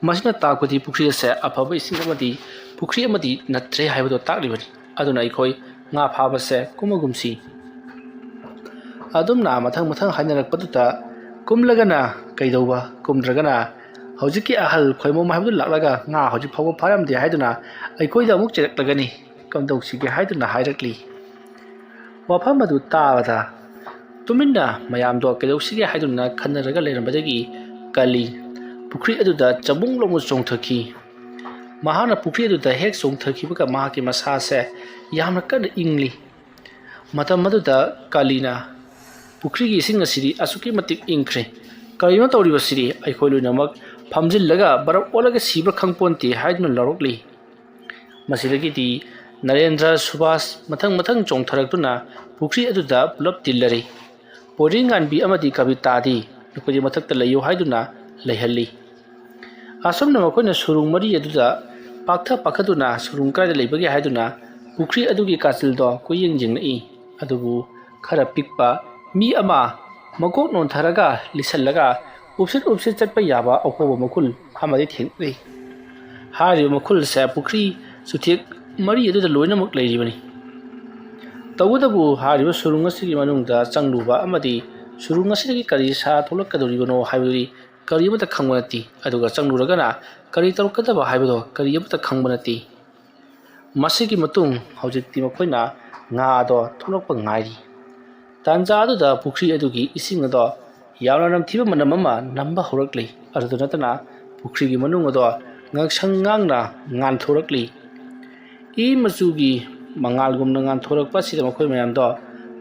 ꯃꯁꯤꯅ ꯇꯥꯛꯄꯗꯤ ꯄꯨꯈ꯭ꯔꯤ ꯑꯁꯦ ꯑꯐꯕ ꯏꯁꯤꯡ ꯑꯃꯗꯤ ꯄꯨꯈ꯭ꯔꯤ ꯑꯃꯗꯤ ꯅꯠꯇ꯭ꯔꯦ ꯍꯥꯏꯕꯗꯣ ꯇꯥꯛꯂꯤꯕꯅꯤ꯫ ꯑꯗꯨꯅ ꯑꯩꯈꯣꯏ ꯉꯥ ꯐꯥꯕꯁꯦ ꯀꯨꯝꯃꯒꯨꯝꯁꯤ꯫" ꯑꯗꯨꯝꯅ ꯃꯊꯪ ꯃꯊꯪ ꯍꯥꯏꯅꯔꯛꯄꯗꯨꯗ ꯀꯨꯝꯂꯒꯅ ꯀꯩꯗꯧꯕ, ꯀꯨꯝꯗ꯭ꯔꯒꯅ ꯍꯧꯖꯤꯛꯀꯤ ꯑꯍꯜ ꯈꯣꯏꯃꯣꯝ ꯍꯥꯏꯕꯗꯨ ꯂꯥꯛꯂꯒ ꯉꯥ ꯍꯧꯖꯤꯛ ꯐꯥꯎꯕ ꯐꯥꯔꯝꯗꯦ ꯍꯥꯏꯗꯨꯅ ꯑꯩꯈꯣꯏꯗ ꯑꯃꯨꯛ ꯆꯩꯔꯛꯂꯒꯅꯤ꯫ ꯀꯝꯗꯧꯁꯤꯒꯦ ꯍꯥꯏꯗꯨꯅ ꯍꯥꯏꯔꯛꯂꯤ꯫ ꯋꯥꯐꯝ ꯑꯗꯨ ꯇꯥꯕꯗ ꯇꯨꯃꯤꯟꯅ ꯃꯌꯥꯝꯗꯣ ꯀꯩꯗꯧꯁꯤꯒꯦ ꯍꯥꯏꯗꯨꯅ ꯈꯟꯅꯔꯒ ꯂꯩꯔꯝꯕꯗꯒꯤ ꯀꯥꯂꯤ ꯄꯨꯈ꯭ꯔꯤ ꯑꯗꯨꯗ ꯆꯕꯨꯡ ꯂꯥꯎꯅ ꯆꯣꯡꯊꯈꯤ꯫ ꯃꯍꯥꯛꯅ ꯄꯨꯈ꯭ꯔꯤ ꯑꯗꯨꯗ ꯍꯦꯛ ꯆꯣꯡꯊꯈꯤꯕꯒ ꯃꯍꯥꯛꯀꯤ ꯃꯁꯥꯁꯦ ꯌꯥꯝꯅ ꯀꯟꯅ ꯏꯪꯂꯤ꯫ ꯃꯇꯝ ꯑꯗꯨꯗ ꯀꯥꯂꯤꯅ, "ꯄꯨꯈ꯭ꯔꯤꯒꯤ ꯏꯁꯤꯡ ꯑꯁꯤꯗꯤ ꯑꯁꯨꯛꯀꯤ ꯃꯇꯤꯛ ꯏꯪꯈ꯭ꯔꯦ꯫ ꯀꯔꯤꯅꯣ ꯇꯧꯔꯤꯕꯁꯤꯗꯤ? ꯑꯩꯈꯣꯏ ꯂꯣꯏꯅꯃꯛ ꯐꯝꯖꯤꯜꯂꯒ ꯕꯔꯞ ꯑꯣꯜꯂꯒ ꯁꯤꯕ꯭ꯔꯥ ꯈꯪꯄꯣꯟꯇꯦ" ꯍꯥꯏꯗꯨꯅ ꯂꯥꯎꯔꯛꯂꯤ꯫ ꯃꯁꯤꯗꯒꯤꯗꯤ ꯅꯔꯦꯟꯗ꯭ꯔ, ꯁꯨꯚꯥꯁ ꯃꯊꯪ ꯃꯊꯪ ꯆꯣꯡꯊꯔꯛꯇꯨꯅ ꯄꯨꯈ꯭ꯔꯤ ꯑꯗꯨꯗ ꯄꯨꯂꯞ ꯇꯤꯜꯂꯔꯤ꯫ ꯄꯣꯏꯔꯤꯡꯉꯥꯟꯕꯤ ꯑꯃꯗꯤ ꯀꯕꯤꯇꯥꯗꯤ ꯃꯈꯣꯏꯗꯤ ꯃꯊꯛꯇ ꯂꯩꯌꯨ ꯍꯥꯏꯗꯨꯅ ꯂꯩꯍꯜꯂꯤ꯫ ꯑꯁꯨꯝꯅ ꯃꯈꯣꯏꯅ ꯁꯨꯔꯨꯡ ꯃꯔꯤ ꯑꯗꯨꯗ ꯄꯥꯛꯊ ꯄꯥꯛꯊꯗꯨꯅ ꯁꯨꯔꯨꯡ ꯀꯗꯥꯏꯗ ꯂꯩꯕꯒꯦ ꯍꯥꯏꯗꯨꯅ ꯄꯨꯈ꯭ꯔꯤ ꯑꯗꯨꯒꯤ ꯀꯥꯆꯤꯜꯗꯣ ꯀꯣꯏꯌꯦꯡ ꯌꯦꯡꯂꯛꯏ꯫ ꯑꯗꯨꯕꯨ ꯈꯔ ꯄꯤꯛꯄ ꯃꯤ ꯑꯃ ꯃꯀꯣꯛ ꯅꯣꯟꯊꯔꯒ ꯂꯤꯁꯜꯂꯒ ꯎꯞꯁꯤꯠ ꯎꯞꯁꯤꯠ ꯆꯠꯄ ꯌꯥꯕ ꯑꯍꯣꯕ ꯃꯈꯨꯜ ꯑꯃꯗꯤ ꯊꯦꯡꯅꯔꯤ꯫ ꯍꯥꯏꯔꯤꯕ ꯃꯈꯨꯜꯁꯦ ꯄꯨꯈ꯭ꯔꯤ ꯆꯨꯊꯦꯛ ꯃꯔꯤ ꯑꯗꯨꯗ ꯂꯣꯏꯅꯃꯛ ꯂꯩꯔꯤꯕꯅꯤ꯫ ꯇꯧꯕꯇꯕꯨ ꯍꯥꯏꯔꯤꯕ ꯁꯨꯔꯨꯡ ꯑꯁꯤꯒꯤ ꯃꯅꯨꯡꯗ ꯆꯪꯂꯨꯕ ꯑꯃꯗꯤ ꯁꯨꯔꯨꯡ ꯑꯁꯤꯗꯒꯤ ꯀꯔꯤ ꯁꯥ ꯊꯣꯛꯂꯛꯀꯗꯧꯔꯤꯕꯅꯣ ꯍꯥꯏꯕꯗꯨꯗꯤ ꯀꯔꯤ ꯑꯃꯠꯇ ꯈꯪꯕ ꯅꯠꯇꯦ꯫ ꯑꯗꯨꯒ ꯆꯪꯂꯨꯔꯒꯅ ꯀꯔꯤ ꯇꯧꯔꯛꯀꯗꯕ ꯍꯥꯏꯕꯗꯣ ꯀꯔꯤ ꯑꯃꯠꯇ ꯈꯪꯕ ꯅꯠꯇꯦ꯫ ꯃꯁꯤꯒꯤ ꯃꯇꯨꯡ ꯍꯧꯖꯤꯛꯇꯤ ꯃꯈꯣꯏꯅ ꯉꯥ ꯑꯗꯣ ꯊꯣꯛꯂꯛꯄ ꯉꯥꯏꯔꯤ꯫ ꯇꯥꯟꯖꯥ ꯑꯗꯨꯗ ꯄꯨꯈ꯭ꯔꯤ ꯑꯗꯨꯒꯤ ꯏꯁꯤꯡ ꯑꯗꯣ ꯌꯥꯝꯅ ꯅꯝꯊꯤꯕ ꯃꯅꯝ ꯑꯃ ꯅꯝꯕ ꯍꯧꯔꯛꯂꯤ꯫ ꯑꯗꯨꯗ ꯅꯠꯇꯅ ꯄꯨꯈ꯭ꯔꯤꯒꯤ ꯃꯅꯨꯡ ꯑꯗꯣ ꯉꯥꯡꯁꯪ ꯉꯥꯡꯅ ꯉꯥꯟꯊꯣꯔꯛꯂꯤ꯫ ꯏ ꯃꯆꯨꯒꯤ ꯃꯉꯥꯜꯒꯨꯝꯅ ꯉꯥꯟꯊꯣꯔꯛꯄ ꯑꯁꯤꯗ ꯃꯈꯣꯏ ꯃꯌꯥꯝꯗꯣ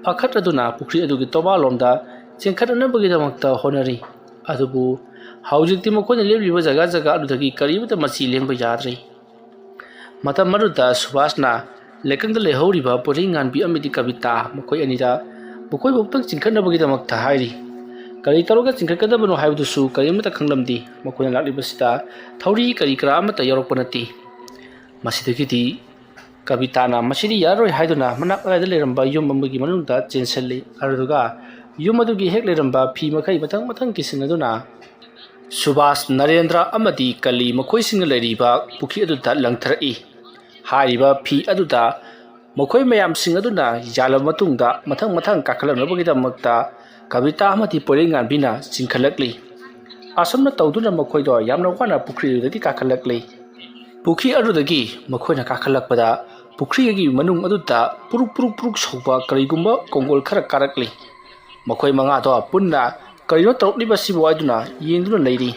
ꯄꯥꯈꯠꯂꯗꯨꯅ ꯄꯨꯈ꯭ꯔꯤ ꯑꯗꯨꯒꯤ ꯇꯣꯕꯥꯜꯂꯣꯝꯗ ꯆꯦꯟꯈꯠꯅꯅꯕꯒꯤꯗꯃꯛꯇ ꯍꯣꯠꯅꯔꯤ꯫ ꯑꯗꯨꯕꯨ ꯍꯧꯖꯤꯛꯇꯤ ꯃꯈꯣꯏꯅ ꯂꯦꯞꯂꯤꯕ ꯖꯒꯥ ꯖꯒꯥ ꯑꯗꯨꯗꯒꯤ ꯀꯔꯤꯃꯠꯇ ꯃꯆꯤ ꯂꯦꯡꯕ ꯌꯥꯗ꯭ꯔꯤ꯫ ꯃꯇꯝ ꯑꯗꯨꯗ ꯁꯨꯕꯥꯁꯅ ꯂꯩꯀꯪꯗ ꯂꯩꯍꯧꯔꯤꯕ ꯄꯣꯏꯔꯩꯉꯥꯟꯕꯤ ꯑꯃꯗꯤ ꯀꯕꯤꯇꯥ, ꯃꯈꯣꯏ ꯑꯅꯤꯗ ꯃꯈꯣꯏꯕꯨ ꯑꯃꯨꯛꯇꯪ ꯆꯤꯡꯈꯠꯅꯕꯒꯤꯗꯃꯛꯇ ꯍꯥꯏꯔꯤ꯫ ꯀꯔꯤ ꯇꯧꯔꯒ ꯆꯤꯡꯈꯠꯀꯗꯕꯅꯣ ꯍꯥꯏꯕꯗꯨꯁꯨ ꯀꯔꯤꯃꯠꯇ ꯈꯪꯂꯝꯗꯦ꯫ ꯃꯈꯣꯏꯅ ꯂꯥꯛꯂꯤꯕꯁꯤꯗ ꯊꯧꯔꯤ ꯀꯔꯤ ꯀꯔꯥ ꯑꯃꯠꯇ ꯌꯥꯎꯔꯛꯄ ꯅꯠꯇꯦ꯫ ꯃꯁꯤꯗꯒꯤꯗꯤ ꯀꯕꯤꯇꯥꯅ ꯃꯁꯤꯗꯤ ꯌꯥꯔꯔꯣꯏ ꯍꯥꯏꯗꯨꯅ ꯃꯅꯥꯛ ꯑꯗꯥꯏꯗ ꯂꯩꯔꯝꯕ ꯌꯨꯝ ꯑꯃꯒꯤ ꯃꯅꯨꯡꯗ ꯆꯦꯟꯁꯤꯜꯂꯤ꯫ ꯑꯗꯨꯒ ꯌꯨꯝ ꯑꯗꯨꯒꯤ ꯍꯦꯛ ꯂꯩꯔꯝꯕ ꯐꯤ ꯃꯈꯩ ꯃꯊꯪ ꯃꯊꯪ ꯀꯤꯁꯤꯟꯅꯗꯨꯅ ꯁꯨꯕꯥꯁ, ꯅꯔꯦꯟꯗ꯭ꯔ ꯑꯃꯗꯤ ꯀꯂꯤ ꯃꯈꯣꯏꯁꯤꯡꯅ ꯂꯩꯔꯤꯕ ꯄꯨꯈ꯭ꯔꯤ ꯑꯗꯨꯗ ꯂꯪꯊꯔꯛꯏ꯫ ꯍꯥꯏꯔꯤꯕ ꯐꯤ ꯑꯗꯨꯗ ꯃꯈꯣꯏ ꯃꯌꯥꯝꯁꯤꯡ ꯑꯗꯨꯅ ꯌꯥꯜꯂꯕ ꯃꯇꯨꯡꯗ ꯃꯊꯪ ꯃꯊꯪ ꯀꯥꯈꯠꯂꯛꯅꯕꯒꯤꯗꯃꯛꯇ ꯀꯕꯤꯇꯥ ꯑꯃꯗꯤ ꯄꯣꯏꯔꯩꯉꯥꯟꯕꯤꯅ ꯆꯤꯡꯈꯠꯂꯛꯂꯤ꯫ ꯑꯁꯨꯝꯅ ꯇꯧꯗꯨꯅ ꯃꯈꯣꯏꯗꯣ ꯌꯥꯝꯅ ꯋꯥꯅ ꯄꯨꯈ꯭ꯔꯤ ꯑꯗꯨꯗꯒꯤ ꯀꯥꯈꯠꯂꯛꯂꯤ꯫ ꯄꯨꯈ꯭ꯔꯤ ꯑꯗꯨꯗꯒꯤ ꯃꯈꯣꯏꯅ ꯀꯥꯈꯠꯂꯛꯄꯗ ꯄꯨꯈ꯭ꯔꯤꯒꯤ ꯃꯅꯨꯡ ꯑꯗꯨꯗ ꯄꯨꯔꯨꯛ ꯄꯨꯔꯨꯛ ꯄꯨꯔꯨꯛ ꯁꯧꯕ ꯀꯔꯤꯒꯨꯝꯕ ꯀꯣꯡꯒꯣꯜ ꯈꯔ ꯀꯥꯔꯛꯂꯤ꯫ ꯃꯈꯣꯏ ꯃꯉꯥꯗꯣ ꯄꯨꯟꯅ "ꯀꯔꯤꯅꯣ ꯇꯧꯔꯛꯂꯤꯕꯁꯤꯕꯨ?" ꯍꯥꯏꯗꯨꯅ ꯌꯦꯡꯗꯨꯅ ꯂꯩꯔꯤ꯫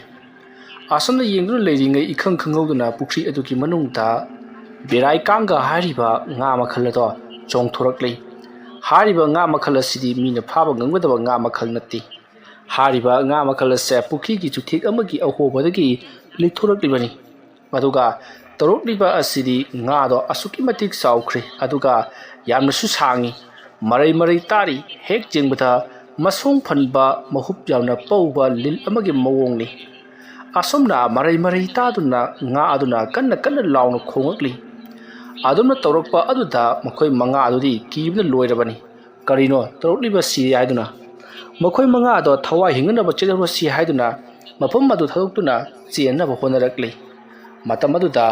ꯑꯁꯨꯝꯅ ꯌꯦꯡꯗꯨꯅ ꯂꯩꯔꯤꯉꯩ ꯏꯈꯪ ꯈꯪꯍꯧꯗꯅ ꯄꯨꯈ꯭ꯔꯤ ꯑꯗꯨꯒꯤ ꯃꯅꯨꯡꯗ ꯕꯦꯔꯥꯏ ꯀꯥꯡꯒ ꯍꯥꯏꯔꯤꯕ ꯉꯥ ꯃꯈꯜ ꯑꯗꯣ ꯆꯣꯡꯊꯣꯔꯛꯂꯤ꯫ ꯍꯥꯏꯔꯤꯕ ꯉꯥ ꯃꯈꯜ ꯑꯁꯤꯗꯤ ꯃꯤꯅ ꯐꯥꯕ ꯉꯝꯒꯗꯕ ꯉꯥ ꯃꯈꯜ ꯅꯠꯇꯦ꯫ ꯍꯥꯏꯔꯤꯕ ꯉꯥ ꯃꯈꯜ ꯑꯁꯦ ꯄꯨꯈ꯭ꯔꯤꯒꯤ ꯆꯨꯊꯦꯛ ꯑꯃꯒꯤ ꯑꯍꯣꯕꯗꯒꯤ ꯂꯤꯊꯣꯔꯛꯂꯤꯕꯅꯤ꯫ ꯑꯗꯨꯒ ꯇꯧꯔꯛꯂꯤꯕ ꯑꯁꯤꯗꯤ ꯉꯥꯗꯣ ꯑꯁꯨꯛꯀꯤ ꯃꯇꯤꯛ ꯆꯥꯎꯈ꯭ꯔꯦ, ꯑꯗꯨꯒ ꯌꯥꯝꯅꯁꯨ ꯁꯥꯡꯉꯤ, ꯃꯔꯩ ꯃꯔꯩ ꯇꯥꯔꯤ꯫ ꯍꯦꯛ ꯌꯦꯡꯕꯗ ꯃꯁꯣꯡ ꯐꯟꯕ, ꯃꯍꯨꯞ ꯌꯥꯝꯅ ꯄꯧꯕ ꯂꯤꯜ ꯑꯃꯒꯤ ꯃꯑꯣꯡꯅꯤ꯫ ꯑꯁꯨꯝꯅ ꯃꯔꯩ ꯃꯔꯩ ꯇꯥꯗꯨꯅ ꯉꯥ ꯑꯗꯨꯅ ꯀꯟꯅ ꯀꯟꯅ ꯂꯥꯎꯅ ꯈꯣꯡꯂꯛꯂꯤ꯫ ꯑꯗꯨꯝꯅ ꯇꯧꯔꯛꯄ ꯑꯗꯨꯗ ꯃꯈꯣꯏ ꯃꯉꯥ ꯑꯗꯨꯗꯤ ꯀꯤꯕꯅ ꯂꯣꯏꯔꯕꯅꯤ꯫ "ꯀꯔꯤꯅꯣ ꯇꯧꯔꯛꯂꯤꯕꯁꯤ?" ꯍꯥꯏꯗꯨꯅ ꯃꯈꯣꯏ ꯃꯉꯥꯗꯣ ꯊꯋꯥꯏ ꯍꯤꯡꯅꯅꯕ ꯆꯦꯜꯍꯧꯔꯁꯤ ꯍꯥꯏꯗꯨꯅ ꯃꯐꯝ ꯑꯗꯨ ꯊꯥꯗꯣꯛꯇꯨꯅ ꯆꯦꯟꯅꯕ ꯍꯣꯠꯅꯔꯛꯂꯤ꯫ ꯃꯇꯝ ꯑꯗꯨꯗ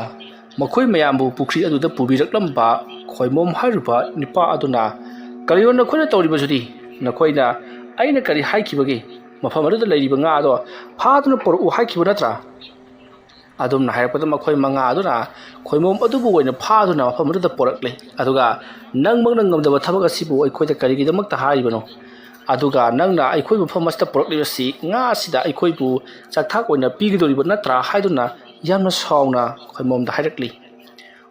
ꯃꯈꯣꯏ ꯃꯌꯥꯝꯕꯨ ꯄꯨꯈ꯭ꯔꯤ ꯑꯗꯨꯗ ꯄꯨꯕꯤꯔꯛꯂꯝꯕ ꯈꯣꯏꯃꯣꯝ ꯍꯥꯏꯔꯤꯕ ꯅꯨꯄꯥ ꯑꯗꯨꯅ, "ꯀꯔꯤꯅꯣ ꯅꯈꯣꯏꯅ ꯇꯧꯔꯤꯕꯁꯤꯗꯤ? ꯅꯈꯣꯏꯅ ꯑꯩꯅ ꯀꯔꯤ ꯍꯥꯏꯈꯤꯕꯒꯦ? ꯃꯐꯝ ꯑꯗꯨꯗ ꯂꯩꯔꯤꯕ ꯉꯥ ꯑꯗꯣ ꯐꯥꯗꯨꯅ ꯄꯨꯔꯛꯎ ꯍꯥꯏꯈꯤꯕ ꯅꯠꯇ꯭ꯔꯥ?" ꯑꯗꯨꯝꯅ ꯍꯥꯏꯔꯛꯄꯗ ꯃꯈꯣꯏ ꯃꯉꯥ ꯑꯗꯨꯅ ꯈꯣꯏꯃꯣꯝ ꯑꯗꯨꯕꯨ ꯑꯣꯏꯅ ꯐꯥꯗꯨꯅ ꯃꯐꯝ ꯑꯗꯨꯗ ꯄꯨꯔꯛꯂꯦ꯫ ꯑꯗꯨꯒ, "ꯅꯪꯃꯛꯅ ꯉꯝꯗꯕ ꯊꯕꯛ ꯑꯁꯤꯕꯨ ꯑꯩꯈꯣꯏꯗ ꯀꯔꯤꯒꯤꯗꯃꯛꯇ ꯍꯥꯏꯔꯤꯕꯅꯣ? ꯑꯗꯨꯒ ꯅꯪꯅ ꯑꯩꯈꯣꯏ ꯃꯐꯝ ꯑꯁꯤꯗ ꯄꯨꯔꯛꯂꯤꯕꯁꯤ ꯉꯥ ꯑꯁꯤꯗ ꯑꯩꯈꯣꯏꯕꯨ ꯆꯥꯛꯊꯥꯛ ꯑꯣꯏꯅ ꯄꯤꯒꯗꯧꯔꯤꯕ ꯅꯠꯇ꯭ꯔꯥ?" ꯍꯥꯏꯗꯨꯅ ꯌꯥꯝꯅ ꯁꯥꯎꯅ ꯈꯣꯏꯃꯣꯝꯗ ꯍꯥꯏꯔꯛꯂꯤ꯫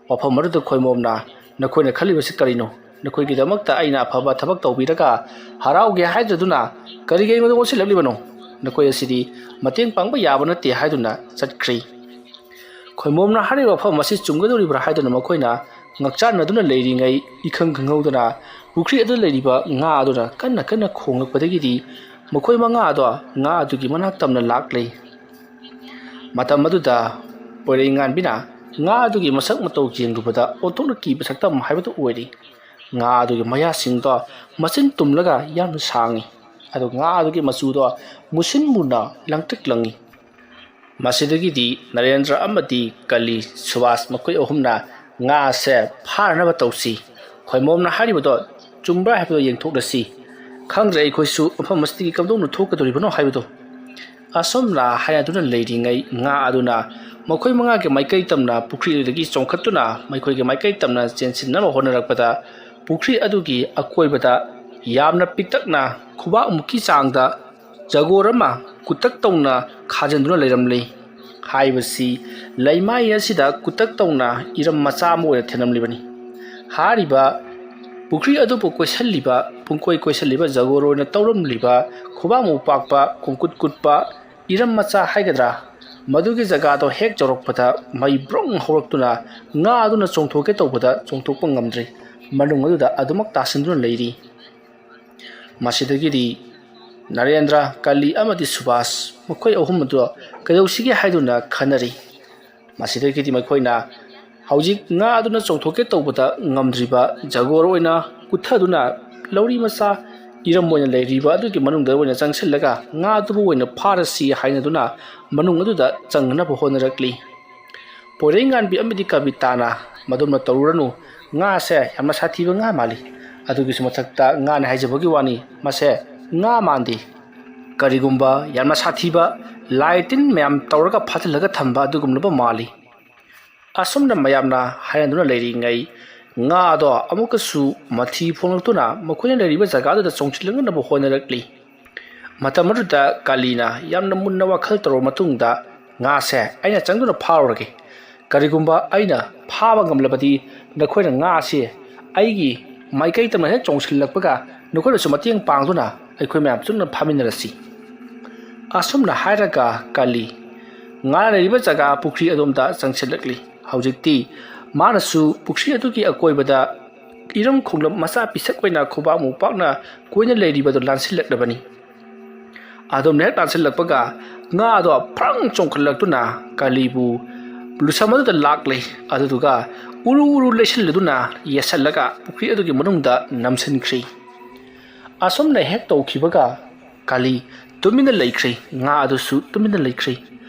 ꯋꯥꯐꯝ ꯑꯗꯨꯗ ꯈꯣꯏꯃꯣꯝꯅ, "ꯅꯈꯣꯏꯅ ꯈꯜꯂꯤꯕꯁꯤ ꯀꯔꯤꯅꯣ? ꯅꯈꯣꯏꯒꯤꯗꯃꯛꯇ ꯑꯩꯅ ꯑꯐꯕ ꯊꯕꯛ ꯇꯧꯕꯤꯔꯒ ꯍꯔꯥꯎꯒꯦ ꯍꯥꯏꯗ꯭ꯔꯗꯨꯅ ꯀꯔꯤꯒꯤ ꯑꯩꯉꯣꯟꯗ ꯑꯣꯟꯁꯤꯜꯂꯛꯂꯤꯕꯅꯣ? ꯅꯈꯣꯏ ꯑꯁꯤꯗꯤ ꯃꯇꯦꯡ ꯄꯥꯡꯕ ꯌꯥꯕ ꯅꯠꯇꯦ" ꯍꯥꯏꯗꯨꯅ ꯆꯠꯈ꯭ꯔꯤ꯫ ꯈꯣꯏꯃꯣꯝꯅ ꯍꯥꯏꯔꯤꯕ ꯋꯥꯐꯝ ꯑꯁꯤ ꯆꯨꯝꯒꯗꯧꯔꯤꯕ꯭ꯔꯥ ꯍꯥꯏꯗꯨꯅ ꯃꯈꯣꯏꯅ ꯉꯛꯆꯥꯟꯅꯗꯨꯅ ꯂꯩꯔꯤꯉꯩ, ꯏꯈꯪ ꯈꯪꯍꯧꯗꯅ ꯄꯨꯈ꯭ꯔꯤ ꯑꯗꯨꯗ ꯂꯩꯔꯤꯕ ꯉꯥ ꯑꯗꯨꯅ ꯀꯟꯅ ꯀꯟꯅ ꯈꯣꯡꯂꯛꯄꯗꯒꯤꯗꯤ ꯃꯈꯣꯏ ꯃꯉꯥ ꯑꯗꯣ ꯉꯥ ꯑꯗꯨꯒꯤ ꯃꯅꯥꯛ ꯇꯝꯅ ꯂꯥꯛꯂꯤ꯫ ꯃꯇꯝ ꯑꯗꯨꯗ ꯄꯣꯏꯔꯩꯉꯥꯟꯕꯤꯅ ꯉꯥ ꯑꯗꯨꯒꯤ ꯃꯁꯛ ꯃꯇꯧ ꯌꯦꯡꯂꯨꯕꯗ ꯑꯣꯟꯊꯣꯛꯅ ꯀꯤꯕ ꯁꯛꯇꯝ ꯍꯥꯏꯕꯗꯨ ꯑꯣꯏꯔꯤ꯫ ꯉꯥ ꯑꯗꯨꯒꯤ ꯃꯌꯥꯁꯤꯡꯗꯣ ꯃꯆꯤꯟ ꯇꯨꯝꯂꯒ ꯌꯥꯝꯅ ꯁꯥꯡꯏ꯫ ꯑꯗꯨ ꯉꯥ ꯑꯗꯨꯒꯤ ꯃꯆꯨꯗꯣ ꯃꯨꯁꯤꯟ ꯃꯨꯅ ꯂꯪꯇ꯭ꯔꯤꯛ ꯂꯪꯏ꯫ ꯃꯁꯤꯗꯒꯤꯗꯤ ꯅꯔꯦꯟꯗ꯭ꯔ ꯑꯃꯗꯤ ꯀꯂꯤ, ꯁꯨꯕꯥꯁ ꯃꯈꯣꯏ ꯑꯍꯨꯝꯅ ꯉꯥꯁꯦ ꯐꯥꯅꯅꯕ ꯇꯧꯁꯤ꯫ ꯈꯣꯏꯃꯣꯝꯅ ꯍꯥꯏꯔꯤꯕꯗꯣ ꯆꯨꯝꯕ꯭ꯔꯥ ꯍꯥꯏꯕꯗꯣ ꯌꯦꯡꯊꯣꯛꯂꯁꯤ꯫ ꯈꯪꯗ꯭ꯔꯦ ꯑꯩꯈꯣꯏꯁꯨ ꯃꯐꯝ ꯑꯁꯤꯗꯒꯤ ꯀꯝꯗꯧꯅ ꯊꯣꯛꯀꯗꯧꯔꯤꯕꯅꯣ ꯍꯥꯏꯕꯗꯣ꯫ ꯑꯁꯨꯝꯅ ꯍꯥꯏꯅꯗꯨꯅ ꯂꯩꯔꯤꯉꯩ ꯉꯥ ꯑꯗꯨꯅ ꯃꯈꯣꯏ ꯃꯉꯥꯒꯤ ꯃꯥꯏꯀꯩ ꯇꯝꯅ ꯄꯨꯈ꯭ꯔꯤꯗꯒꯤ ꯆꯣꯡꯈꯠꯇꯨꯅ ꯃꯈꯣꯏꯒꯤ ꯃꯥꯏꯀꯩ ꯇꯝꯅ ꯆꯦꯟꯁꯤꯟꯅꯕ ꯍꯣꯠꯅꯔꯛꯄꯗ ꯄꯨꯈ꯭ꯔꯤ ꯑꯗꯨꯒꯤ ꯑꯀꯣꯏꯕꯗ ꯌꯥꯝꯅ ꯄꯤꯛꯇꯛꯅ ꯈꯨꯕꯥꯛꯃꯨꯛꯀꯤ ꯆꯥꯡꯗ ꯖꯒꯣꯔ ꯑꯃ ꯀꯨꯇꯛ ꯇꯧꯅ ꯈꯥꯖꯤꯟꯗꯨꯅ ꯂꯩꯔꯝꯂꯤ꯫ ꯍꯥꯏꯕꯁꯤ ꯂꯩꯃꯥꯏ ꯑꯁꯤꯗ ꯀꯨꯇꯛ ꯇꯧꯅ ꯏꯔꯝ ꯃꯆꯥ ꯑꯃ ꯑꯣꯏꯅ ꯊꯦꯡꯅꯝꯂꯤꯕꯅꯤ꯫ ꯍꯥꯏꯔꯤꯕ ꯄꯨꯈ꯭ꯔꯤ ꯑꯗꯨꯕꯨ ꯀꯣꯏꯁꯜꯂꯤꯕ, ꯄꯨꯡꯀꯣꯏ ꯀꯣꯏꯁꯜꯂꯤꯕ ꯖꯒꯣꯔ ꯑꯣꯏꯅ ꯇꯧꯔꯝꯂꯤꯕ ꯈꯨꯕꯥꯛꯃꯨꯛ ꯄꯥꯛꯄ, ꯈꯣꯡꯀꯨꯠ ꯀꯨꯠꯄ ꯏꯔꯝ ꯃꯆꯥ ꯍꯥꯏꯒꯗ꯭ꯔꯥ, ꯃꯗꯨꯒꯤ ꯖꯒꯥꯗꯣ ꯍꯦꯛ ꯌꯧꯔꯛꯄꯗ ꯃꯩ ꯕ꯭ꯔꯨꯡ ꯍꯧꯔꯛꯇꯨꯅ ꯉꯥ ꯑꯗꯨꯅ ꯆꯣꯡꯊꯣꯛꯀꯦ ꯇꯧꯕꯗ ꯆꯣꯡꯊꯣꯛꯄ ꯉꯝꯗ꯭ꯔꯤ꯫ ꯃꯅꯨꯡ ꯑꯗꯨꯗ ꯑꯗꯨꯃꯛ ꯇꯥꯁꯤꯟꯗꯨꯅ ꯂꯩꯔꯤ꯫ ꯃꯁꯤꯗꯒꯤꯗꯤ ꯅꯔꯦꯟꯗ꯭ꯔ, ꯀꯂꯤ ꯑꯃꯗꯤ ꯁꯨꯕꯥꯁ ꯃꯈꯣꯏ ꯑꯍꯨꯝ ꯑꯗꯨ ꯀꯩꯗꯧꯁꯤꯒꯦ ꯍꯥꯏꯗꯨꯅ ꯈꯟꯅꯔꯤ꯫ ꯃꯁꯤꯗꯒꯤꯗꯤ ꯃꯈꯣꯏꯅ ꯍꯧꯖꯤꯛ ꯉꯥ ꯑꯗꯨꯅ ꯆꯣꯡꯊꯣꯛꯀꯦ ꯇꯧꯕꯗ ꯉꯝꯗ꯭ꯔꯤꯕ ꯖꯒꯣꯔ ꯑꯣꯏꯅ ꯀꯨꯠꯊꯗꯨꯅ ꯂꯧꯔꯤ ꯃꯆꯥ ꯏꯔꯝ ꯑꯣꯏꯅ ꯂꯩꯔꯤꯕ ꯑꯗꯨꯒꯤ ꯃꯅꯨꯡꯗ ꯑꯣꯏꯅ ꯆꯪꯁꯤꯜꯂꯒ ꯉꯥ ꯑꯗꯨꯕꯨ ꯑꯣꯏꯅ ꯐꯥꯔꯁꯤ ꯍꯥꯏꯅꯗꯨꯅ ꯃꯅꯨꯡ ꯑꯗꯨꯗ ꯆꯪꯅꯅꯕ ꯍꯣꯠꯅꯔꯛꯂꯤ꯫ ꯄꯣꯏꯔꯩꯉꯥꯟꯕꯤ ꯑꯃꯗꯤ ꯀꯕꯤꯇꯥꯅ ꯃꯗꯨꯝꯅ ꯇꯧꯔꯨꯔꯅꯨ, ꯉꯥꯁꯦ ꯌꯥꯝꯅ ꯁꯥꯊꯤꯕ ꯉꯥ ꯃꯥꯜꯂꯤ꯫ ꯑꯗꯨꯒꯤꯁꯨ ꯃꯊꯛꯇ ꯉꯥꯅꯤ ꯍꯥꯏꯖꯕꯒꯤ ꯋꯥꯅꯤ, ꯃꯁꯦ ꯉꯥ ꯃꯥꯟꯗꯦ꯫ ꯀꯔꯤꯒꯨꯝꯕ ꯌꯥꯝꯅ ꯁꯥꯊꯤꯕ ꯂꯥꯏ ꯇꯤꯟ ꯃꯌꯥꯝ ꯇꯧꯔꯒ ꯐꯥꯖꯤꯜꯂꯒ ꯊꯝꯕ ꯑꯗꯨꯒꯨꯝꯂꯕ ꯃꯥꯜꯂꯤ꯫ ꯑꯁꯨꯝꯅ ꯃꯌꯥꯝꯅ ꯍꯥꯏꯅꯗꯨꯅ ꯂꯩꯔꯤꯉꯩ ꯉꯥ ꯑꯗꯣ ꯑꯃꯨꯛꯀꯁꯨ ꯃꯊꯤ ꯐꯣꯡꯂꯛꯇꯨꯅ ꯃꯈꯣꯏꯅ ꯂꯩꯔꯤꯕ ꯖꯒꯥꯗꯨꯗ ꯆꯣꯡꯁꯤꯜꯂꯛꯅꯕ ꯍꯣꯠꯅꯔꯛꯂꯤ꯫ ꯃꯇꯝ ꯑꯗꯨꯗ ꯀꯥꯂꯤꯅ ꯌꯥꯝꯅ ꯃꯨꯟꯅ ꯋꯥꯈꯜ ꯇꯧꯔꯕ ꯃꯇꯨꯡꯗ, "ꯉꯥꯁꯦ ꯑꯩꯅ ꯆꯪꯗꯨꯅ ꯐꯥꯔꯨꯔꯒꯦ꯫ ꯀꯔꯤꯒꯨꯝꯕ ꯑꯩꯅ ꯐꯥꯕ ꯉꯝꯂꯕꯗꯤ ꯅꯈꯣꯏꯅ ꯉꯥ ꯑꯁꯤ ꯑꯩꯒꯤ ꯃꯥꯏꯀꯩ ꯇꯝꯅ ꯍꯦꯛ ꯆꯣꯡꯁꯤꯜꯂꯛꯄꯒ ꯅꯈꯣꯏꯅꯁꯨ ꯃꯇꯦꯡ ꯄꯥꯡꯗꯨꯅ ꯑꯩꯈꯣꯏ ꯃꯌꯥꯝ ꯆꯨꯝꯅ ꯐꯥꯃꯤꯟꯅꯔꯁꯤ"꯫ ꯑꯁꯨꯝꯅ ꯍꯥꯏꯔꯒ ꯀꯥꯂꯤ ꯉꯥꯅ ꯂꯩꯔꯤꯕ ꯖꯒꯥ ꯄꯨꯈ꯭ꯔꯤ ꯑꯗꯣꯝꯗ ꯆꯪꯁꯤꯜꯂꯛꯂꯤ꯫ ꯍꯧꯖꯤꯛꯇꯤ ꯃꯥꯅꯁꯨ ꯄꯨꯈ꯭ꯔꯤ ꯑꯗꯨꯒꯤ ꯑꯀꯣꯏꯕꯗ ꯏꯔꯝ ꯈꯣꯡꯂꯝ ꯃꯆꯥ ꯄꯤꯁꯛ ꯑꯣꯏꯅ ꯈꯨꯕꯥꯛꯃꯨꯛ ꯄꯥꯛꯅ ꯀꯣꯏꯅ ꯂꯩꯔꯤꯕꯗꯨ ꯂꯥꯟꯁꯤꯜꯂꯛꯂꯕꯅꯤ꯫ ꯑꯗꯨꯝꯅ ꯍꯦꯛ ꯂꯥꯟꯁꯤꯜꯂꯛꯄꯒ ꯉꯥ ꯑꯗꯣ ꯐ꯭ꯔꯪ ꯆꯣꯡꯈꯠꯂꯛꯇꯨꯅ ꯀꯥꯂꯤꯕꯨ ꯂꯨꯁꯝ ꯑꯗꯨꯗ ꯂꯥꯛꯂꯦ꯫ ꯑꯗꯨꯗꯨꯒ ꯎꯔꯨ ꯎꯔꯨ ꯂꯩꯁꯤꯜꯂꯗꯨꯅ ꯌꯦꯠꯁꯜꯂꯒ ꯄꯨꯈ꯭ꯔꯤ ꯑꯗꯨꯒꯤ ꯃꯅꯨꯡꯗ ꯅꯝꯁꯤꯟꯈ꯭ꯔꯤ꯫ ꯑꯁꯨꯝꯅ ꯍꯦꯛ ꯇꯧꯈꯤꯕꯒ ꯀꯥꯂꯤ ꯇꯨꯃꯤꯟꯅ ꯂꯩꯈ꯭ꯔꯦ꯫ ꯉꯥ ꯑꯗꯨꯁꯨ ꯇꯨꯃꯤꯟꯅ ꯂꯩꯈ꯭ꯔꯦ꯫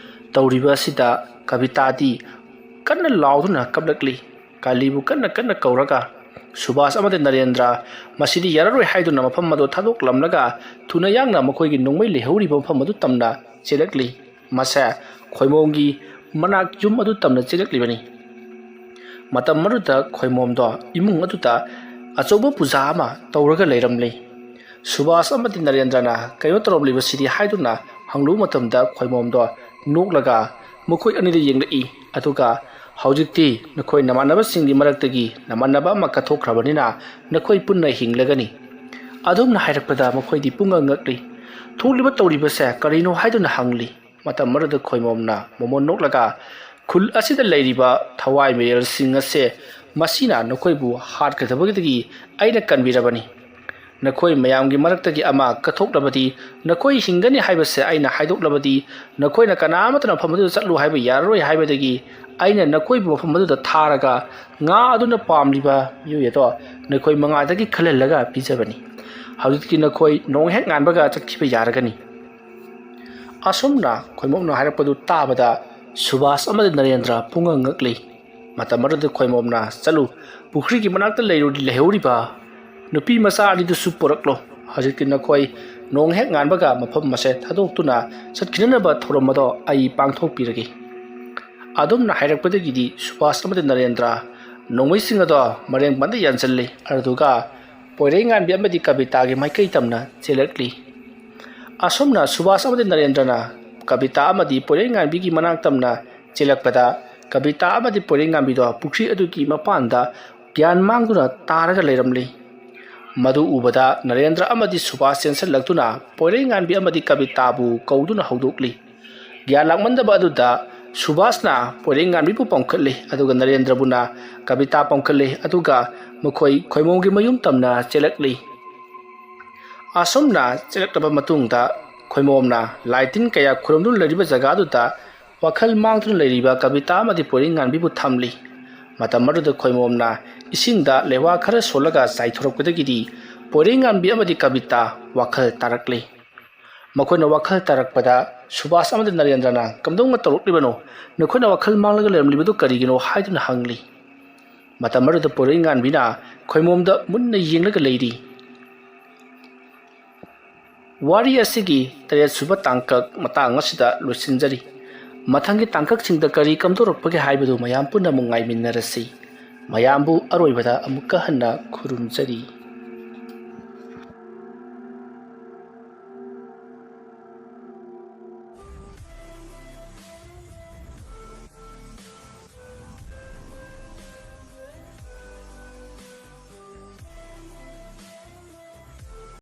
ꯇꯧꯔꯤꯕ ꯑꯁꯤꯗ ꯀꯕꯤꯇꯥꯗꯤ ꯀꯟꯅ ꯂꯥꯎꯗꯨꯅ ꯀꯞꯂꯛꯂꯤ꯫ ꯀꯥꯂꯤꯕꯨ ꯀꯟꯅ ꯀꯟꯅ ꯀꯧꯔꯒ ꯁꯨꯕꯥꯁ ꯑꯃꯗꯤ ꯅꯔꯦꯟꯗ꯭ꯔ ꯃꯁꯤꯗꯤ ꯌꯥꯔꯔꯣꯏ ꯍꯥꯏꯗꯨꯅ ꯃꯐꯝ ꯑꯗꯨ ꯊꯥꯗꯣꯛꯂꯝꯂꯒ ꯊꯨꯅ ꯌꯥꯡꯅ ꯃꯈꯣꯏꯒꯤ ꯅꯣꯡꯃꯩ ꯂꯩꯍꯧꯔꯤꯕ ꯃꯐꯝ ꯑꯗꯨ ꯇꯝꯅ ꯆꯦꯜꯂꯛꯂꯤ꯫ ꯃꯁꯦ ꯈꯣꯏꯃꯣꯝꯒꯤ ꯃꯅꯥꯛ ꯌꯨꯝ ꯑꯗꯨ ꯇꯝꯅ ꯆꯦꯜꯂꯛꯂꯤꯕꯅꯤ꯫ ꯃꯇꯝ ꯑꯗꯨꯗ ꯈꯣꯏꯃꯣꯝꯗꯣ ꯏꯃꯨꯡ ꯑꯗꯨꯗ ꯑꯆꯧꯕ ꯄꯨꯖꯥ ꯑꯃ ꯇꯧꯔꯒ ꯂꯩꯔꯝꯂꯤ꯫ ꯁꯨꯕꯥꯁ ꯑꯃꯗꯤ ꯅꯔꯦꯟꯗ꯭ꯔꯅ ꯀꯩꯅꯣ ꯇꯧꯔꯝꯂꯤꯕꯁꯤꯗꯤ ꯍꯥꯏꯗꯨꯅ ꯍꯪꯂꯨꯕ ꯃꯇꯝꯗ ꯈꯣꯏꯃꯣꯝꯗꯣ ꯅꯣꯛꯂꯒ ꯃꯈꯣꯏ ꯑꯅꯤꯗ ꯌꯦꯡꯂꯛꯏ꯫ ꯑꯗꯨꯒ ꯍꯧꯖꯤꯛꯇꯤ ꯅꯈꯣꯏ ꯅꯃꯥꯟꯅꯕꯁꯤꯡꯒꯤ ꯃꯔꯛꯇꯒꯤ ꯅꯃꯥꯟꯅꯕ ꯑꯃ ꯀꯠꯊꯣꯛꯈ꯭ꯔꯕꯅꯤꯅ ꯅꯈꯣꯏ ꯄꯨꯟꯅ ꯍꯤꯡꯂꯒꯅꯤ꯫ ꯑꯗꯨꯝꯅ ꯍꯥꯏꯔꯛꯄꯗ ꯃꯈꯣꯏꯗꯤ ꯄꯨꯡꯉꯛ ꯉꯛꯂꯤ꯫ ꯊꯣꯛꯂꯤꯕ ꯇꯧꯔꯤꯕꯁꯦ ꯀꯔꯤꯅꯣ ꯍꯥꯏꯗꯨꯅ ꯍꯪꯂꯤ꯫ ꯃꯇꯝ ꯑꯗꯨꯗ ꯈꯣꯏꯃꯣꯝꯅ ꯃꯣꯃꯣꯟ ꯅꯣꯛꯂꯒ ꯈꯨꯜ ꯑꯁꯤꯗ ꯂꯩꯔꯤꯕ ꯊꯋꯥꯏ ꯃꯤꯔꯦꯜꯁꯤꯡ ꯑꯁꯦ ꯃꯁꯤꯅ ꯅꯈꯣꯏꯕꯨ ꯍꯥꯠꯀꯗꯕꯗꯒꯤ ꯑꯩꯅ ꯀꯟꯕꯤꯔꯕꯅꯤ꯫ ꯅꯈꯣꯏ ꯃꯌꯥꯝꯒꯤ ꯃꯔꯛꯇꯒꯤ ꯑꯃ ꯀꯠꯊꯣꯛꯂꯕꯗꯤ ꯅꯈꯣꯏ ꯍꯤꯡꯒꯅꯤ ꯍꯥꯏꯕꯁꯦ ꯑꯩꯅ ꯍꯥꯏꯗꯣꯛꯂꯕꯗꯤ ꯅꯈꯣꯏꯅ ꯀꯅꯥꯃꯠꯇꯅ ꯃꯐꯝ ꯑꯗꯨꯗ ꯆꯠꯂꯨ ꯍꯥꯏꯕ ꯌꯥꯔꯔꯣꯏ ꯍꯥꯏꯕꯗꯒꯤ ꯑꯩꯅ ꯅꯈꯣꯏꯕꯨ ꯃꯐꯝ ꯑꯗꯨꯗ ꯊꯥꯔꯒ ꯉꯥ ꯑꯗꯨꯅ ꯄꯥꯝꯂꯤꯕ ꯃꯤꯑꯣꯏ ꯑꯗꯣ ꯅꯈꯣꯏ ꯃꯉꯥꯗꯒꯤ ꯈꯜꯍꯜꯂꯒ ꯄꯤꯖꯕꯅꯤ꯫ ꯍꯧꯖꯤꯛꯇꯤ ꯅꯈꯣꯏ ꯅꯣꯡ ꯍꯦꯛ ꯉꯥꯟꯕꯒ ꯆꯠꯈꯤꯕ ꯌꯥꯔꯒꯅꯤ꯫ ꯑꯁꯨꯝꯅ ꯈꯣꯏꯃꯣꯝꯅ ꯍꯥꯏꯔꯛꯄꯗꯨ ꯇꯥꯕꯗ ꯁꯨꯕꯥꯁ ꯑꯃꯗꯤ ꯅꯔꯦꯟꯗ꯭ꯔ ꯄꯨꯡꯉꯛ ꯉꯛꯂꯤ꯫ ꯃꯇꯝ ꯑꯗꯨꯗ ꯈꯣꯏꯃꯣꯝꯅ ꯆꯠꯂꯨ, ꯄꯨꯈ꯭ꯔꯤꯒꯤ ꯃꯅꯥꯛꯇ ꯂꯩꯔꯨ-, ꯂꯩꯍꯧꯔꯤꯕ ꯅꯨꯄꯤ ꯃꯆꯥ ꯑꯅꯤꯗꯨꯁꯨ ꯄꯨꯔꯛꯂꯣ꯫ ꯍꯧꯖꯤꯛꯇꯤ ꯅꯈꯣꯏ ꯅꯣꯡ ꯍꯦꯛ ꯉꯥꯟꯕꯒ ꯃꯐꯝ ꯑꯁꯦ ꯊꯥꯗꯣꯛꯇꯨꯅ ꯆꯠꯈꯤꯅꯅꯕ ꯊꯧꯔꯝ ꯑꯗꯣ ꯑꯩ ꯄꯥꯡꯊꯣꯛꯄꯤꯔꯒꯦ꯫ ꯑꯗꯨꯝꯅ ꯍꯥꯏꯔꯛꯄꯗꯒꯤꯗꯤ ꯁꯨꯕꯥꯁ ꯑꯃꯗꯤ ꯅꯔꯦꯟꯗ꯭ꯔ ꯅꯣꯡꯃꯩꯁꯤꯡ ꯑꯗꯣ ꯃꯔꯦꯡ ꯄꯥꯟꯗ ꯌꯥꯟꯁꯤꯜꯂꯤ꯫ ꯑꯗꯨꯗꯨꯒ ꯄꯣꯏꯔꯩꯉꯥꯟꯕꯤ ꯑꯃꯗꯤ ꯀꯕꯤꯇꯥꯒꯤ ꯃꯥꯏꯀꯩ ꯇꯝꯅ ꯆꯦꯜꯂꯛꯂꯤ꯫ ꯑꯁꯨꯝꯅ ꯁꯨꯕꯥꯁ ꯑꯃꯗꯤ ꯅꯔꯦꯟꯗ꯭ꯔꯅ ꯀꯕꯤꯇꯥ ꯑꯃꯗꯤ ꯄꯣꯏꯔꯩꯉꯥꯟꯕꯤꯒꯤ ꯃꯅꯥꯛ ꯇꯝꯅ ꯆꯦꯜꯂꯛꯄꯗ ꯀꯕꯤꯇꯥ ꯑꯃꯗꯤ ꯄꯣꯏꯔꯩꯉꯥꯟꯕꯤꯗꯣ ꯄꯨꯈ꯭ꯔꯤ ꯑꯗꯨꯒꯤ ꯃꯄꯥꯟꯗ ꯒ꯭ꯌꯥꯟ ꯃꯥꯡꯗꯨꯅ ꯇꯥꯔꯒ ꯂꯩꯔꯝꯂꯤ꯫ ꯃꯗꯨ ꯎꯕꯗ ꯅꯔꯦꯟꯗ꯭ꯔ ꯑꯃꯗꯤ ꯁꯨꯕꯥꯁ ꯆꯦꯟꯁꯤꯜꯂꯛꯇꯨꯅ ꯄꯣꯏꯔꯩꯉꯥꯟꯕꯤ ꯑꯃꯗꯤ ꯀꯕꯤꯇꯥꯕꯨ ꯀꯧꯗꯨꯅ ꯍꯧꯗꯣꯛꯂꯤ꯫ ꯒ꯭ꯌꯥꯟ ꯂꯥꯛꯃꯟꯗꯕ ꯑꯗꯨꯗ ꯁꯨꯕꯥꯁꯅ ꯄꯣꯏꯔꯩꯉꯥꯟꯕꯤꯕꯨ ꯄꯝꯈꯠꯂꯤ, ꯑꯗꯨꯒ ꯅꯔꯦꯟꯗ꯭ꯔꯕꯨꯅ ꯀꯕꯤꯇꯥ ꯄꯝꯈꯠꯂꯤ, ꯑꯗꯨꯒ ꯃꯈꯣꯏ ꯈꯣꯏꯃꯣꯝꯒꯤ ꯃꯌꯨꯝ ꯇꯝꯅ ꯆꯦꯜꯂꯛꯂꯤ꯫ ꯑꯁꯨꯝꯅ ꯆꯦꯜꯂꯛꯂꯕ ꯃꯇꯨꯡꯗ ꯈꯣꯏꯃꯣꯝꯅ ꯂꯥꯏ ꯇꯤꯟ ꯀꯌꯥ ꯈꯨꯔꯨꯝꯗꯨꯅ ꯂꯩꯔꯤꯕ ꯖꯒꯥꯗꯨꯗ ꯋꯥꯈꯜ ꯃꯥꯡꯗꯨꯅ ꯂꯩꯔꯤꯕ ꯀꯕꯤꯇꯥ ꯑꯃꯗꯤ ꯄꯣꯏꯔꯩꯉꯥꯟꯕꯤꯕꯨ ꯊꯝꯂꯤ꯫ ꯃꯇꯝ ꯑꯗꯨꯗ ꯈꯣꯏꯃꯣꯝꯅ ꯏꯁꯤꯡꯗ ꯂꯩꯋꯥ ꯈꯔ ꯁꯣꯜꯂꯒ ꯆꯥꯏꯊꯣꯔꯛꯄꯗꯒꯤꯗꯤ ꯄꯣꯏꯔꯩꯉꯥꯟꯕꯤ ꯑꯃꯗꯤ ꯀꯕꯤꯇꯥ ꯋꯥꯈꯜ ꯇꯥꯔꯛꯂꯤ꯫ ꯃꯈꯣꯏꯅ ꯋꯥꯈꯜ ꯇꯥꯔꯛꯄꯗ ꯁꯨꯕꯥꯁ ꯑꯃꯗꯤ ꯅꯔꯦꯟꯗ꯭ꯔꯅ "ꯀꯝꯗꯧꯅ ꯇꯧꯔꯛꯂꯤꯕꯅꯣ? ꯅꯈꯣꯏꯅ ꯋꯥꯈꯜ ꯃꯥꯡꯂꯒ ꯂꯩꯔꯝꯂꯤꯕꯗꯨ ꯀꯔꯤꯒꯤꯅꯣ?" ꯍꯥꯏꯗꯨꯅ ꯍꯪꯂꯤ꯫ ꯃꯇꯝ ꯑꯗꯨꯗ ꯄꯣꯏꯔꯩꯉꯥꯟꯕꯤꯅ ꯈꯣꯏꯃꯣꯝꯗ ꯃꯨꯟꯅ ꯌꯦꯡꯂꯒ ꯂꯩꯔꯤ꯫ ꯋꯥꯔꯤ ꯑꯁꯤꯒꯤ ꯇꯔꯦꯠ ꯁꯨꯕ ꯇꯥꯡꯀꯛ ꯃꯇꯥꯡ ꯑꯁꯤꯗ ꯂꯣꯏꯁꯤꯟꯖꯔꯤ꯫ ꯃꯊꯪꯒꯤ ꯇꯥꯡꯀꯛꯁꯤꯡꯗ ꯀꯔꯤ ꯀꯝꯗꯧꯔꯛꯄꯒꯦ ꯍꯥꯏꯕꯗꯨ ꯃꯌꯥꯝ ꯄꯨꯟꯅ ꯑꯃꯨꯛ ꯉꯥꯏꯃꯤꯟꯅꯔꯁꯤ꯫ ꯃꯌꯥꯝꯕꯨ ꯑꯔꯣꯏꯕꯗ ꯑꯃꯨꯛꯀ ꯍꯟꯅ ꯈꯨꯔꯨꯝꯖꯔꯤ꯫